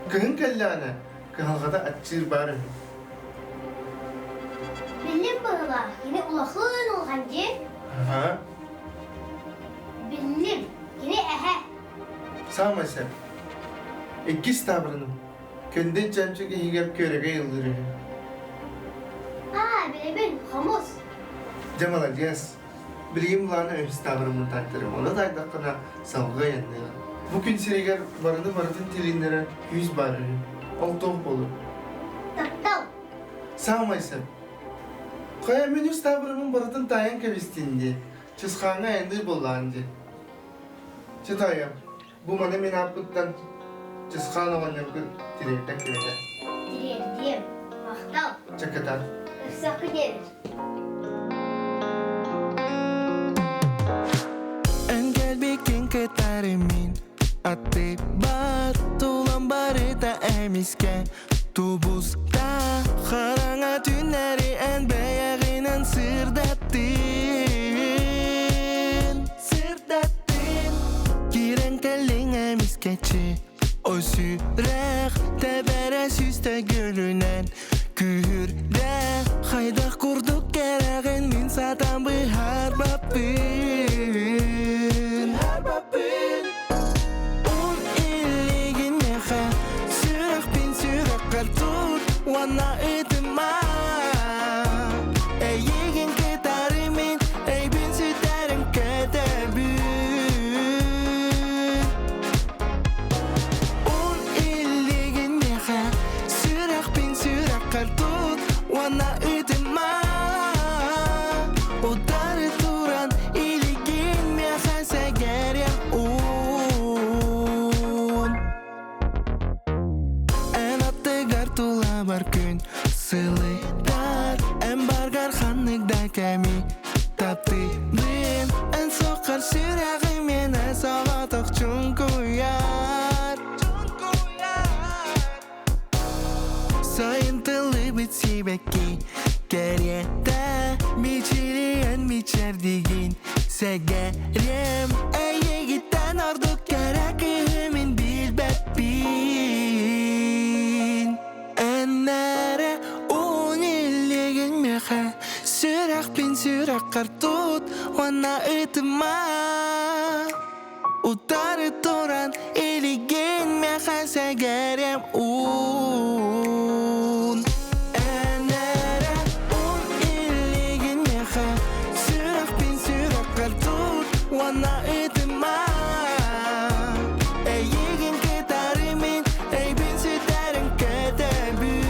Кыһын кэллэҕинэ, кыһалҕата аччыыр баар үһү. Биллим быһыылаах, кини улахан улахан дии. Аһа. Биллим, кини эһэ. Саамай сөп. Иккис таабырыным. Күндү чөмчүк иһигэр күөрэгэй ыллыыр үһү. Аа, билэбин, хомус. Дьэ, маладьыас. Билигин былааны үһүс таабырыммын таайтарым. Ону таайдаххына салгыы айанныаҕым. Бу күн сиригэр барыны барытын тилиннэрэр күүс баар үһү. Ол туох буолур? Таптал. Саамай сөп. Хайа мин үс таабырыммын барытын таайан кэбистин дии. Чысхааҥҥа айанныыр буоллаҕын дии. Чэ таайам, бу маны мин ааппыттан Чысхаан оҕонньоргун тириэрдэн кэбиһэ. Тириэрдиэм. Махтал. Чэ кытаат. Өссө диэбит. Эн кэлбиккин кытары мин аттыбар тулам барыта эмискэ тубуста хараҥа түннэри эн бэйэҕинэн сырдаттын сырдаттын киирэн кэллиҥ эмискэччи ой сүрэх тэбэрэ сүүстэ гүлүнэн күүһүрдэ хайдах курдук кэрэҕин мин сатаан быһаарбаппын быһаарбаппын Ун илигин миэхэ сүрэхпин сүрэххэр тут уонна ытыма Эйигин кытары мин өйбүн сүтэрин кэтэбин Ун илигин миэхэ сүрэхпин сүрэххэр тут уонна ытыма Утары туран илигин миэхэ сэгэриэм уун Эн аттыгар тулабар күн сылытар Эн баргар ханнык да кэми таптыыбын Эн суоххар сүрэҕим миэнэ соҕотох чуҥкуйар Сайын тыллыбыт сибэкки кэриэтэ Мичилийэн мичэрдигин сэгэриэм Эйигиттэн ордук кэрэ кыыһы мин билбэппин Эн эрэ уун илигин миэхэ Сүрэхпин сүрэххэр тут уонна ытыма Утары туран илигин миэхэ сэгэриэм уун Эн эрэ уун илигин миэхэ Сүрэхпин сүрэххэр тут уонна ытыма Эйигин кытары мин өйбүн сүтэрин кэтэбин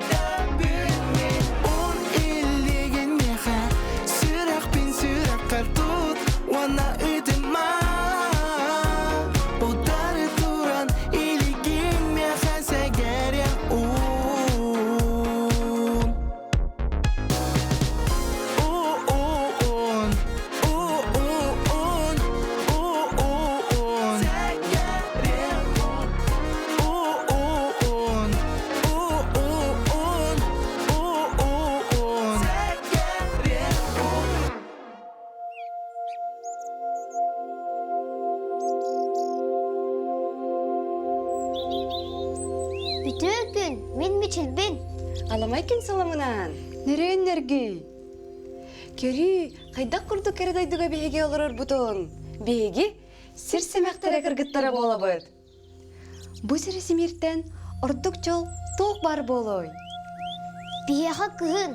Кэтэбин мин Уун илигин миэхэ Сүрэхпин сүрэххэр тут уонна ытыма Утары туран илигин миэхэ сэгэриэм уун Уун Уун Уун Сэгэриэм уун Уун Уун Уун Үтүө күн, мин Мичилбин. Аламай күн саламынан. Нөрүөн нөргүй. Көрүү, хайдах курдук кэрэ дойдуга биһиги олорорбутун. Биһиги сир сэмэхтэрэ кыргыттара буолабыт. Бу сири симииртэн ордук дьол туох баар буолуой? Биһиэхэ кыһын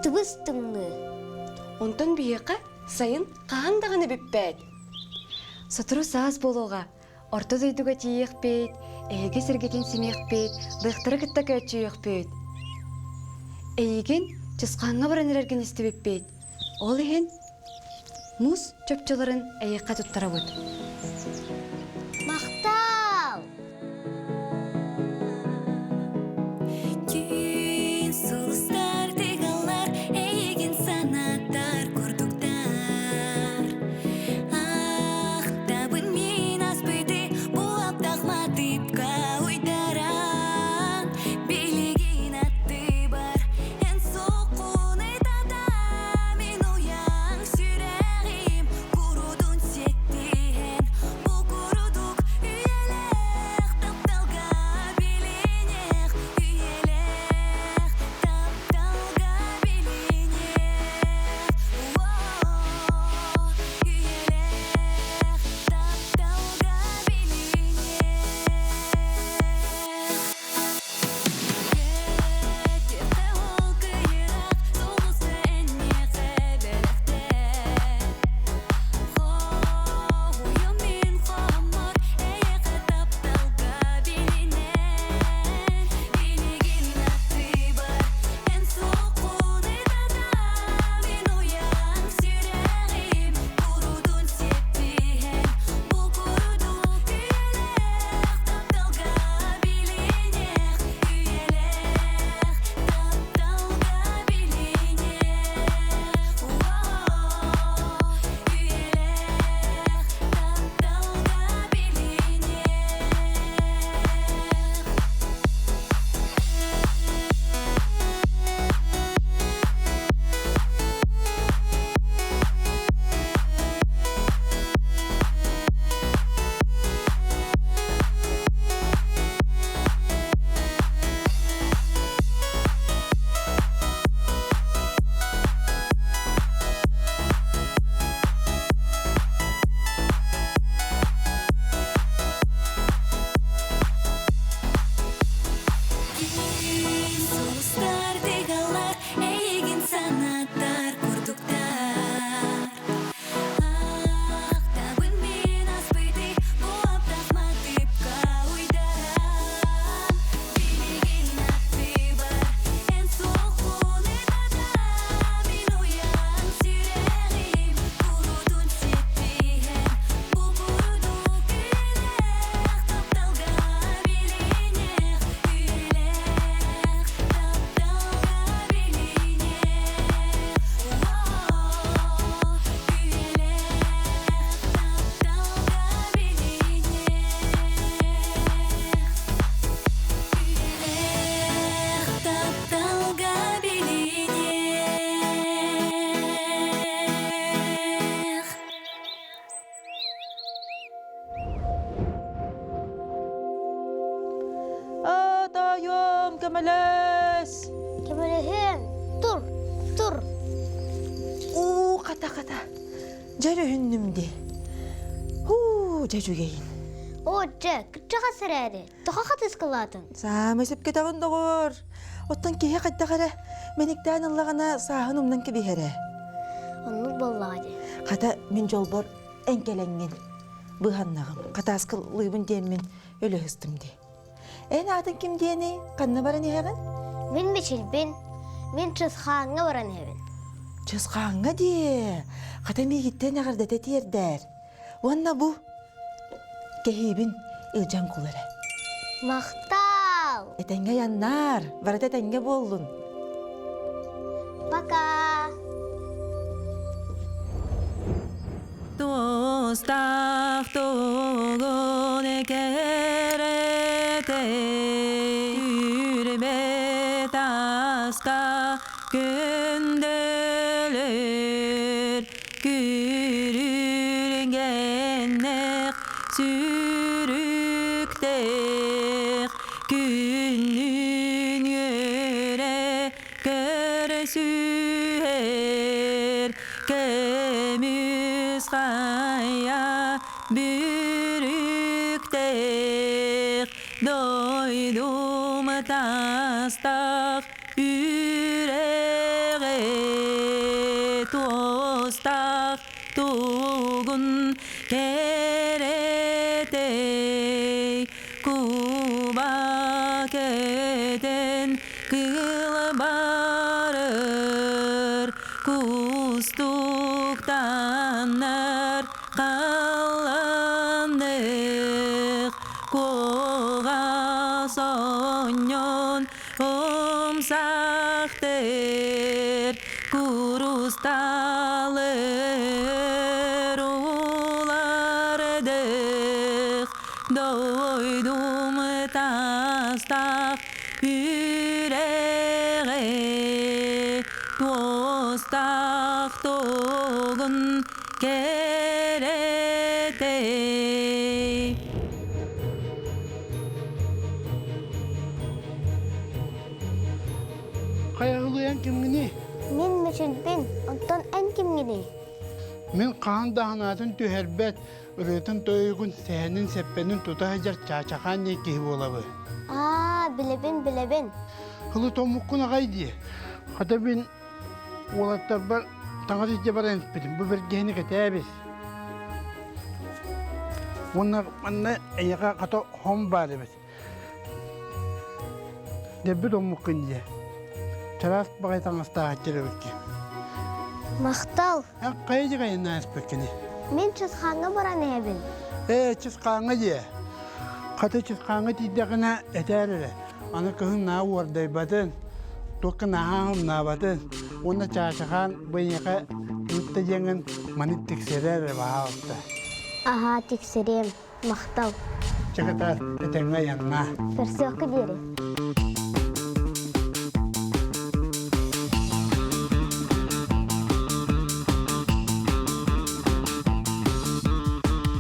тыбыс тымныы. Онтон биһиэхэ сайын хаһан даҕаны бүппэт. Сотору саас буолуоҕа, орто дойдуга тиийиэхпит, эһиги сиргитин симиэхпит, лыахтары кытта көөччүйүөхпүт. Эйигин Чысхааҥҥа баран эрэргин истибиппит. Ол иһин муус чопчуларын эйиэхэ туттарабыт. Махтал! Түүн сулустар тыгаллар, эйигин санатар курдуктар. Дьэ өрүһүннүм дии. Һуу, дьэ үчүгэйин. Оо, дьэ, кырдьаҕас эрээри, тоҕо хатыскалаатыҥ? Саамай сөпкөтөҕүн доҕор. Оттон киһи хайдах эрэ мэниктээн ыллаҕына сааһын умнан кэбиһэрэ. Оннук буоллаҕа дии. Хата, мин дьолбор эҥкэлэҥҥин быһаннаҕым. Хатааскылыыбын диэммин өлө сыстым дии. Эн аатыҥ ким диэний? Ханна баран иһэҕин? Мин Мичилбин. Мин Чысхааҥҥа баран иһэбин. Чысхааҥҥа дии. Хата миигиттэн эҕэрдэтэ тиэрдээр. Уонна бу кэһиибин илдьэн кул эрэ. Махтал! Этэҥҥэ айаннаар, барыта этэҥҥэ буоллун. Пока! Туостаах тугун кэрэтэ Үрбэт аска күндөлөр Күрүлгэннэх сүрүктээх Күннүн үөрэ Көрсүһэр көмүс хайа бүрүктээх дойдум тастаах үрэҕэ туостаах тугун кэрэтэй Куба кэтэн кылбарыр, кустуктанар халлааннык, куоҕас оонньоон умсахтыр, курусталыр улардых, Дойдум тастаах үрэҕэ туостаах тугун кэрэтэй. Хайаҕылыйан кимҥиний? Мин Мичилбин, онтон эн кимҥиний? Мин хаһан да санаатын түһэрбэт, Ырыатын-тойугун, сэһэнин-сэппэнин тута сылдьар Чаачахаан диэн киһи буолабы. Аа, билэбин, билэбин. Хылы томмуккун аҕай дии. Хата мин уолаттарбар таҥас илдьэ баран испитим. Бу бэргэһини кэтээбис. Уонна манна эйиэхэ хата хом баар эбит. Деббит оммуккун дии. Чараас баҕайы таҥастаах эбикки. Махтал. Эн хайа дьиҕайыннаан испэккиний? Мин Чысхааҥҥа баран иһэбин. Ээ, Чысхааҥҥа дьиэ. Хата Чысхааҥҥа тиийдэххинэ этээр эрэ. Аны кыһын наа уордайбатын, туохха наһаа умнаабатын. Уонна Чаачахаан бу эйиэхэ ыытта диэҥҥин маны тиксэрээр эрэ баһаалыста. Аһаа, тиксэриэм. Махтал. Чакатаар, этэҥҥэ айаннаа. Көрсүөххэ диэри.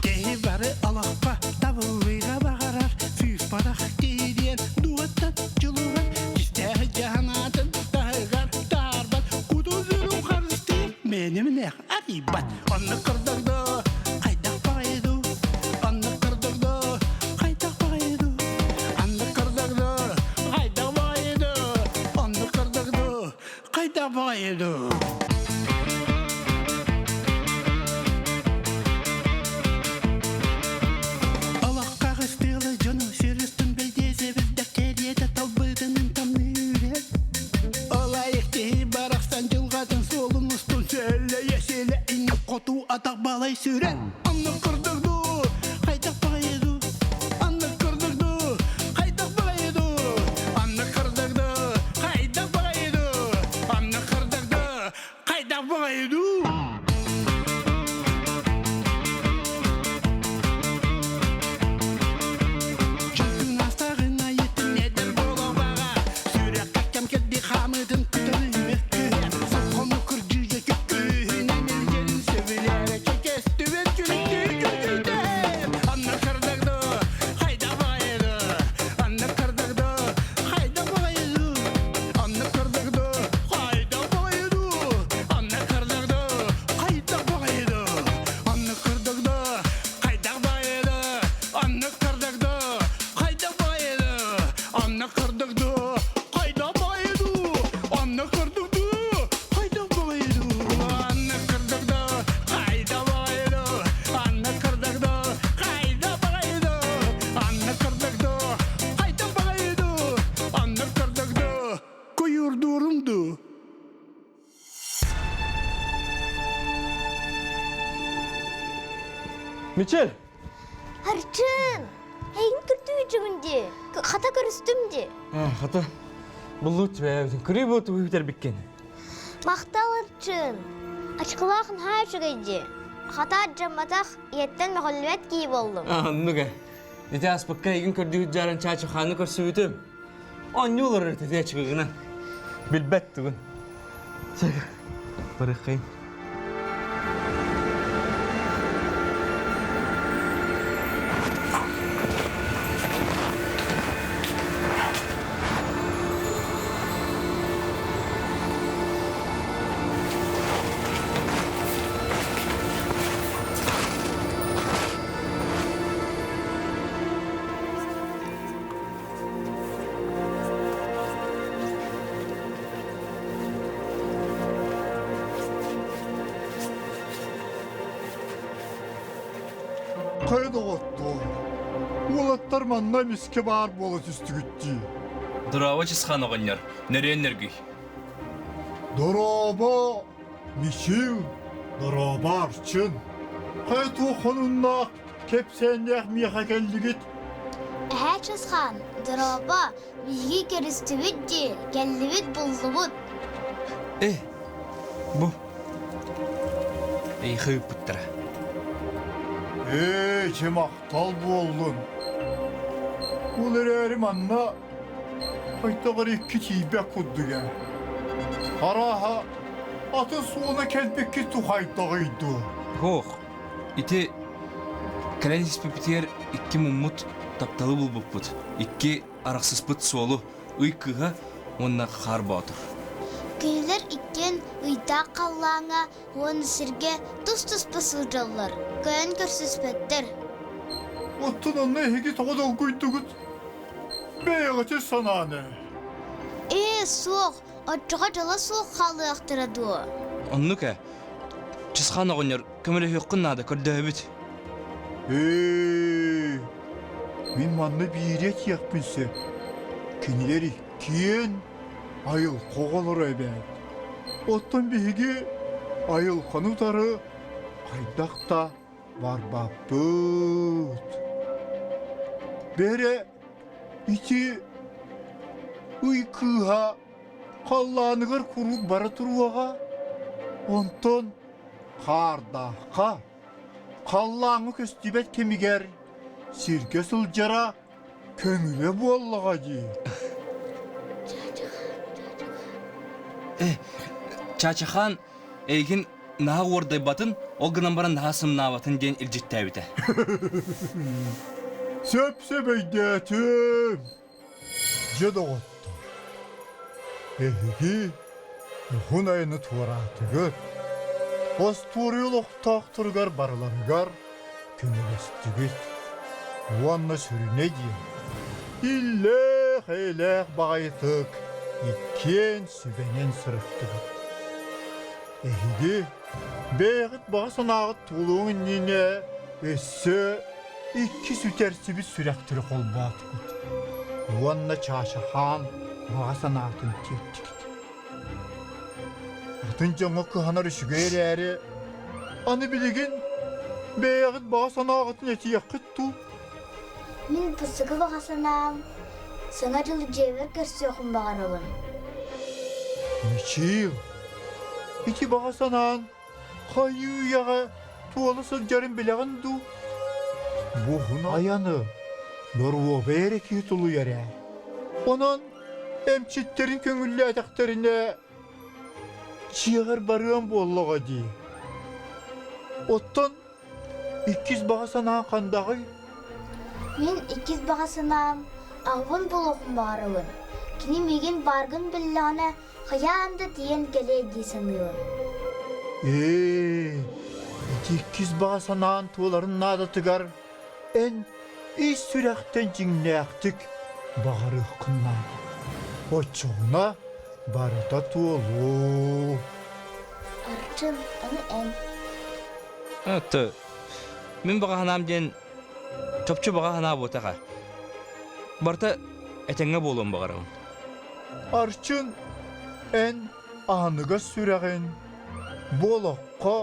Киһи бары олоххо табыллыыга баҕарар, сыыспатах киһи диэн дууһаттан дьулуһар, кистээх дьаһанаатын таһыгар таарбат, кутун-сүрүн харыстыыр, мээнэ-мэнээх арыйбат. Оннук курдук дуу, хайдах баҕайы дуу, оннук курдук дуу, хайдах баҕайы дуу, аннык курдук дуу, хайдах баҕайы дуу, оннук курдук дуу, хайдах баҕайы дуу. Олоххо ыстыылы дьону сир үстүн бэйдиэ сэбирдэх кэриэтэ талбытынын тамныыр Ол айык киһи барахсан дьылҕатын суолун устун сөллөйө силэ инник хотуу атах балай сүрэн Оннук курдук дуу, хайдах баҕайы дуу, оннук курдук дуу, хайдах баҕайы дуу, оннук курдук дуу, хайдах баҕайы дуу, оннук курдук дуу, хайдах баҕайы дуу. Анна кырдык дуу, хайдах баҕайы дуу? Анна кырдык дуу, хайда баҕайы дуу? Анна кырдык дуу, хайда баҕайы дуу? Анна кырдык дуу, хайда баҕайы дуу? Анна кырдык дуу, куйуурдуурум дуу? Мичел! Арчын! Эйин көрдүү дии. Хата көрүстүм дии. Хата, буллут бэйэбитин кырыы буоту бүтэрбиккин. Махтал Арчын. Ачкылаах наһаа үчүгэй дии. Хата ардьамматах, ийэттэн мөҕүллүбэт кии буоллум. Оннук ээ. Ити ааспыкка эйигин көрдүү дьааран чаачыхааны көрсүбүтүм. Оонньуу олорор этэ чыгыгынан. Билбэт тугун. Барыаххайын. Хайа доҕоттоор, уолаттар манна эмискэ баар буола түстүгүт дии. Дорообо Чысхан оҕонньор, нөрүөн нөргүй. Дорообо, Мичил, дорообо Арчын. Хайа туох хонуннаах Кэпсээннээх миэхэ кэллигит? Эһээ Чысхаан, дорообо, биһиги көрүстүбүт дии, кэллибит буллубут. Э, бу. Эйиэхэ ыыппыттара. Ээ, чэ махтал буоллун. Ол эрээри манна хайдах эрэ икки тиийбэт курдук ээ. Арааһа, атын суола кэлбиккит тухайдаҕый дуо? Һуох, Ити кэлэн испиппитигэр икки муммут тапталы булбуппут, икки арахсыспыт суолу ый кыыһа уонна хаар боотур. Кинилэр иккиэн ыйдаах халлааҥҥа уонна сиргэ тус-туспа сылдьаллар, кыайан көрсүспэттэр. Оттон онно эһиги тоҕо долгуйдугут? Бэйэҕитин санаан ээ. Ээ, суох, оччоҕо дьоло суох хаалыахтара дуо? Оннук ээ. Чысхаан оҕонньор көмөлөһүөххүн наада, көрдөһөбүт. Ээ, мин манна биири этиэхпин сөп. Кинилэр иккиэн айылҕа оҕолоро эбээт. Оттон биһиги айылҕаны утары хайдах да барбаппыт. Бэрэ ити ый кыыһа халлааныгар куруук бара туруоҕа, онтон хаардаахха, халлааҥҥа көстүбэт кэмигэр сиргэ сылдьара көҥүлэ буоллаҕа дии. Э, Чачахан эйигин наһаа уордайбатын, ол гынан баран наһаа сымнаабатын диэн илдьиттээбитэ. Сөп-сөп өйдөөтүм. Дьэ доҕоттор, эһиги уһун айаны туораатыгыт, остуоруйа олохтоохторугар барыларыгар көмөлөстүгүт уонна сүрүнэ диэн, иллээх-эйэлээх баҕайытык иккиэн сүбэнэн сырыттыгыт. Эһиги бэйэҕит баҕа санааҕыт туолуоҥ иннинэ өссө икки сүтэрсибит сүрэхтэри холбоотугут уонна Чаачахаан баҕа санаатын тиэртигит. Атын дьоҥҥо кыһанар үчүгэй эрээри, аны билигин бэйэҕит баҕа санааҕытын этиэххит дуу? Мин пысыгы баҕа санаам Саҥа дьылы дьиэбэр көрсүөхпүн баҕарабын. Мичил, ити баҕа санаан хайыы-үйэҕэ туола сылдьарын билэҕин дуу? Бу уһун айаны доруобай эрэ киһи тулуйар ээ. Онон эмчиттэрин көҥүллээтэхтэринэ дьиэҕэр барыам буоллаҕа дии. Оттон Иккис баҕа санааҥ хандаҕый? Мин иккис баҕа санаам аҕабын булуохпун баҕарабын. Кини миигин бааргын биллэҕинэ, хайаан да тиийэн кэлиэ дии саныыбын. Ээ, ити иккис баҕа санаан туоларын наадатыгар эн ис сүрэхтэн дьиҥнээхтик баҕарыаххын наада. Оччоҕуна. барыта туолуо. Арчын, аны эн. Аты, мин баҕа санаам диэн чопчу баҕа санаа буотаха. Барыта этэҥҥэ буолуон баҕарабын. Арчын, эн аныгас сүрэҕин бу олоххо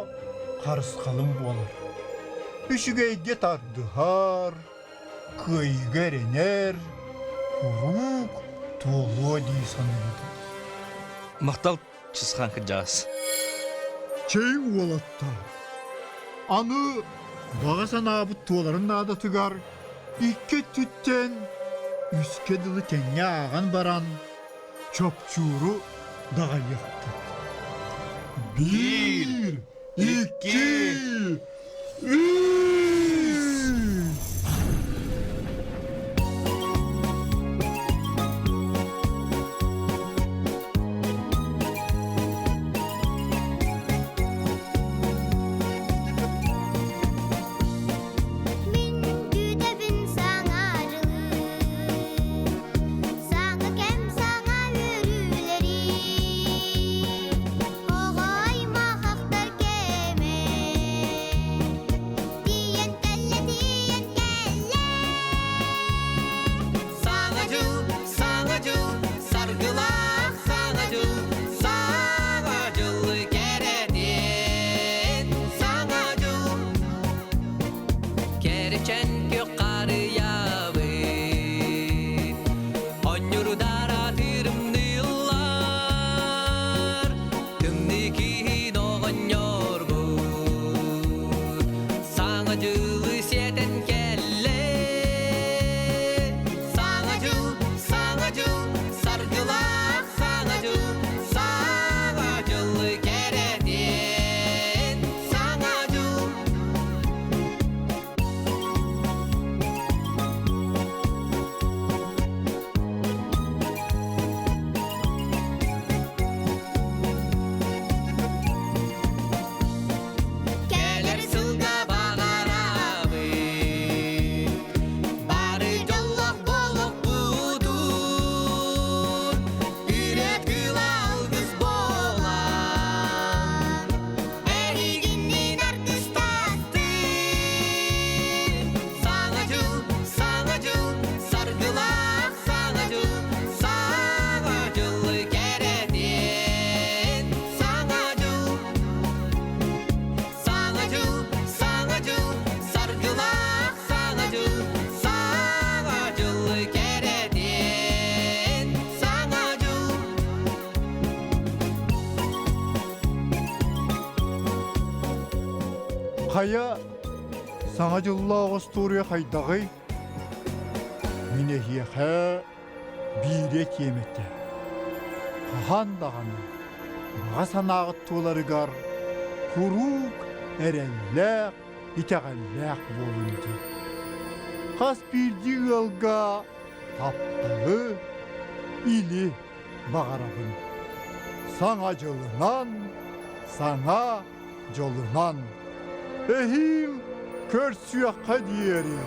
харысхалым буолар. Үчүгэйгэ тардыһар, кыайыыга эрэнэр, куруук туолуо дии саныыбын. Махтал Чысхаан кырдьаҕас. Чэй уолаттар, аны баҕа санаабыт туоларын наадатыгар икки өттүттэн үскэ дылы тэҥҥэ ааҕан баран чопчууру даҕайыахпыт. Биир, икки, үс! Мин күүтэбин саҥа дьылы, саҥа кэм саҥа үөрүүлэри. Оҕо аймах ахтар кэмэ, тиийэн кэллэ, тиийэн кэллэ. Саҥа дьыл, саҥа дьыл, саргылаах саҥа дьыл, саҥа дьыл кэрэтин, саҥа дьыл. Кэрэчэн күөх харыйабыт, Онньурудара тырымныыллар, Тымныы киһин оҕонньорбут, Саҥа дьылы сиэтэн кэллэ. Саҥа дьыл, саҥа дьыл, саргылаах саҥа дьыл, саҥа дьыл кэрэтин, саҥа дьыл. Кэлэр сылга баҕарабыт, бары дьоллоох буолуохпутун, үрэт кыла алгыс буолан, эһигинниин артыстастын. Саҥа дьыл, саҥа дьыл, саргылаах саҥа дьыл, саҥа дьыл кэрэтин, саҥа дьыл. Саҥа дьыл, саҥа дьыл, саргылаах саҥа дьыл, саҥа дьыл кэрэтин, саҥа дьыл. Хайа, Саҥа дьыллаах остуоруйа хайдаҕый? Мин эһиэхэ биири этиэм этэ. Хаһан даҕаны баҕа санааҕыт туоларыгар куруук эрэллээх, итэҕэллээх буолун диэн. Хас биирдии ыалга тапталы, или баҕарабын. Саҥа дьылынан, саҥа дьолунан! Эһиил көрсүөххэ диэри!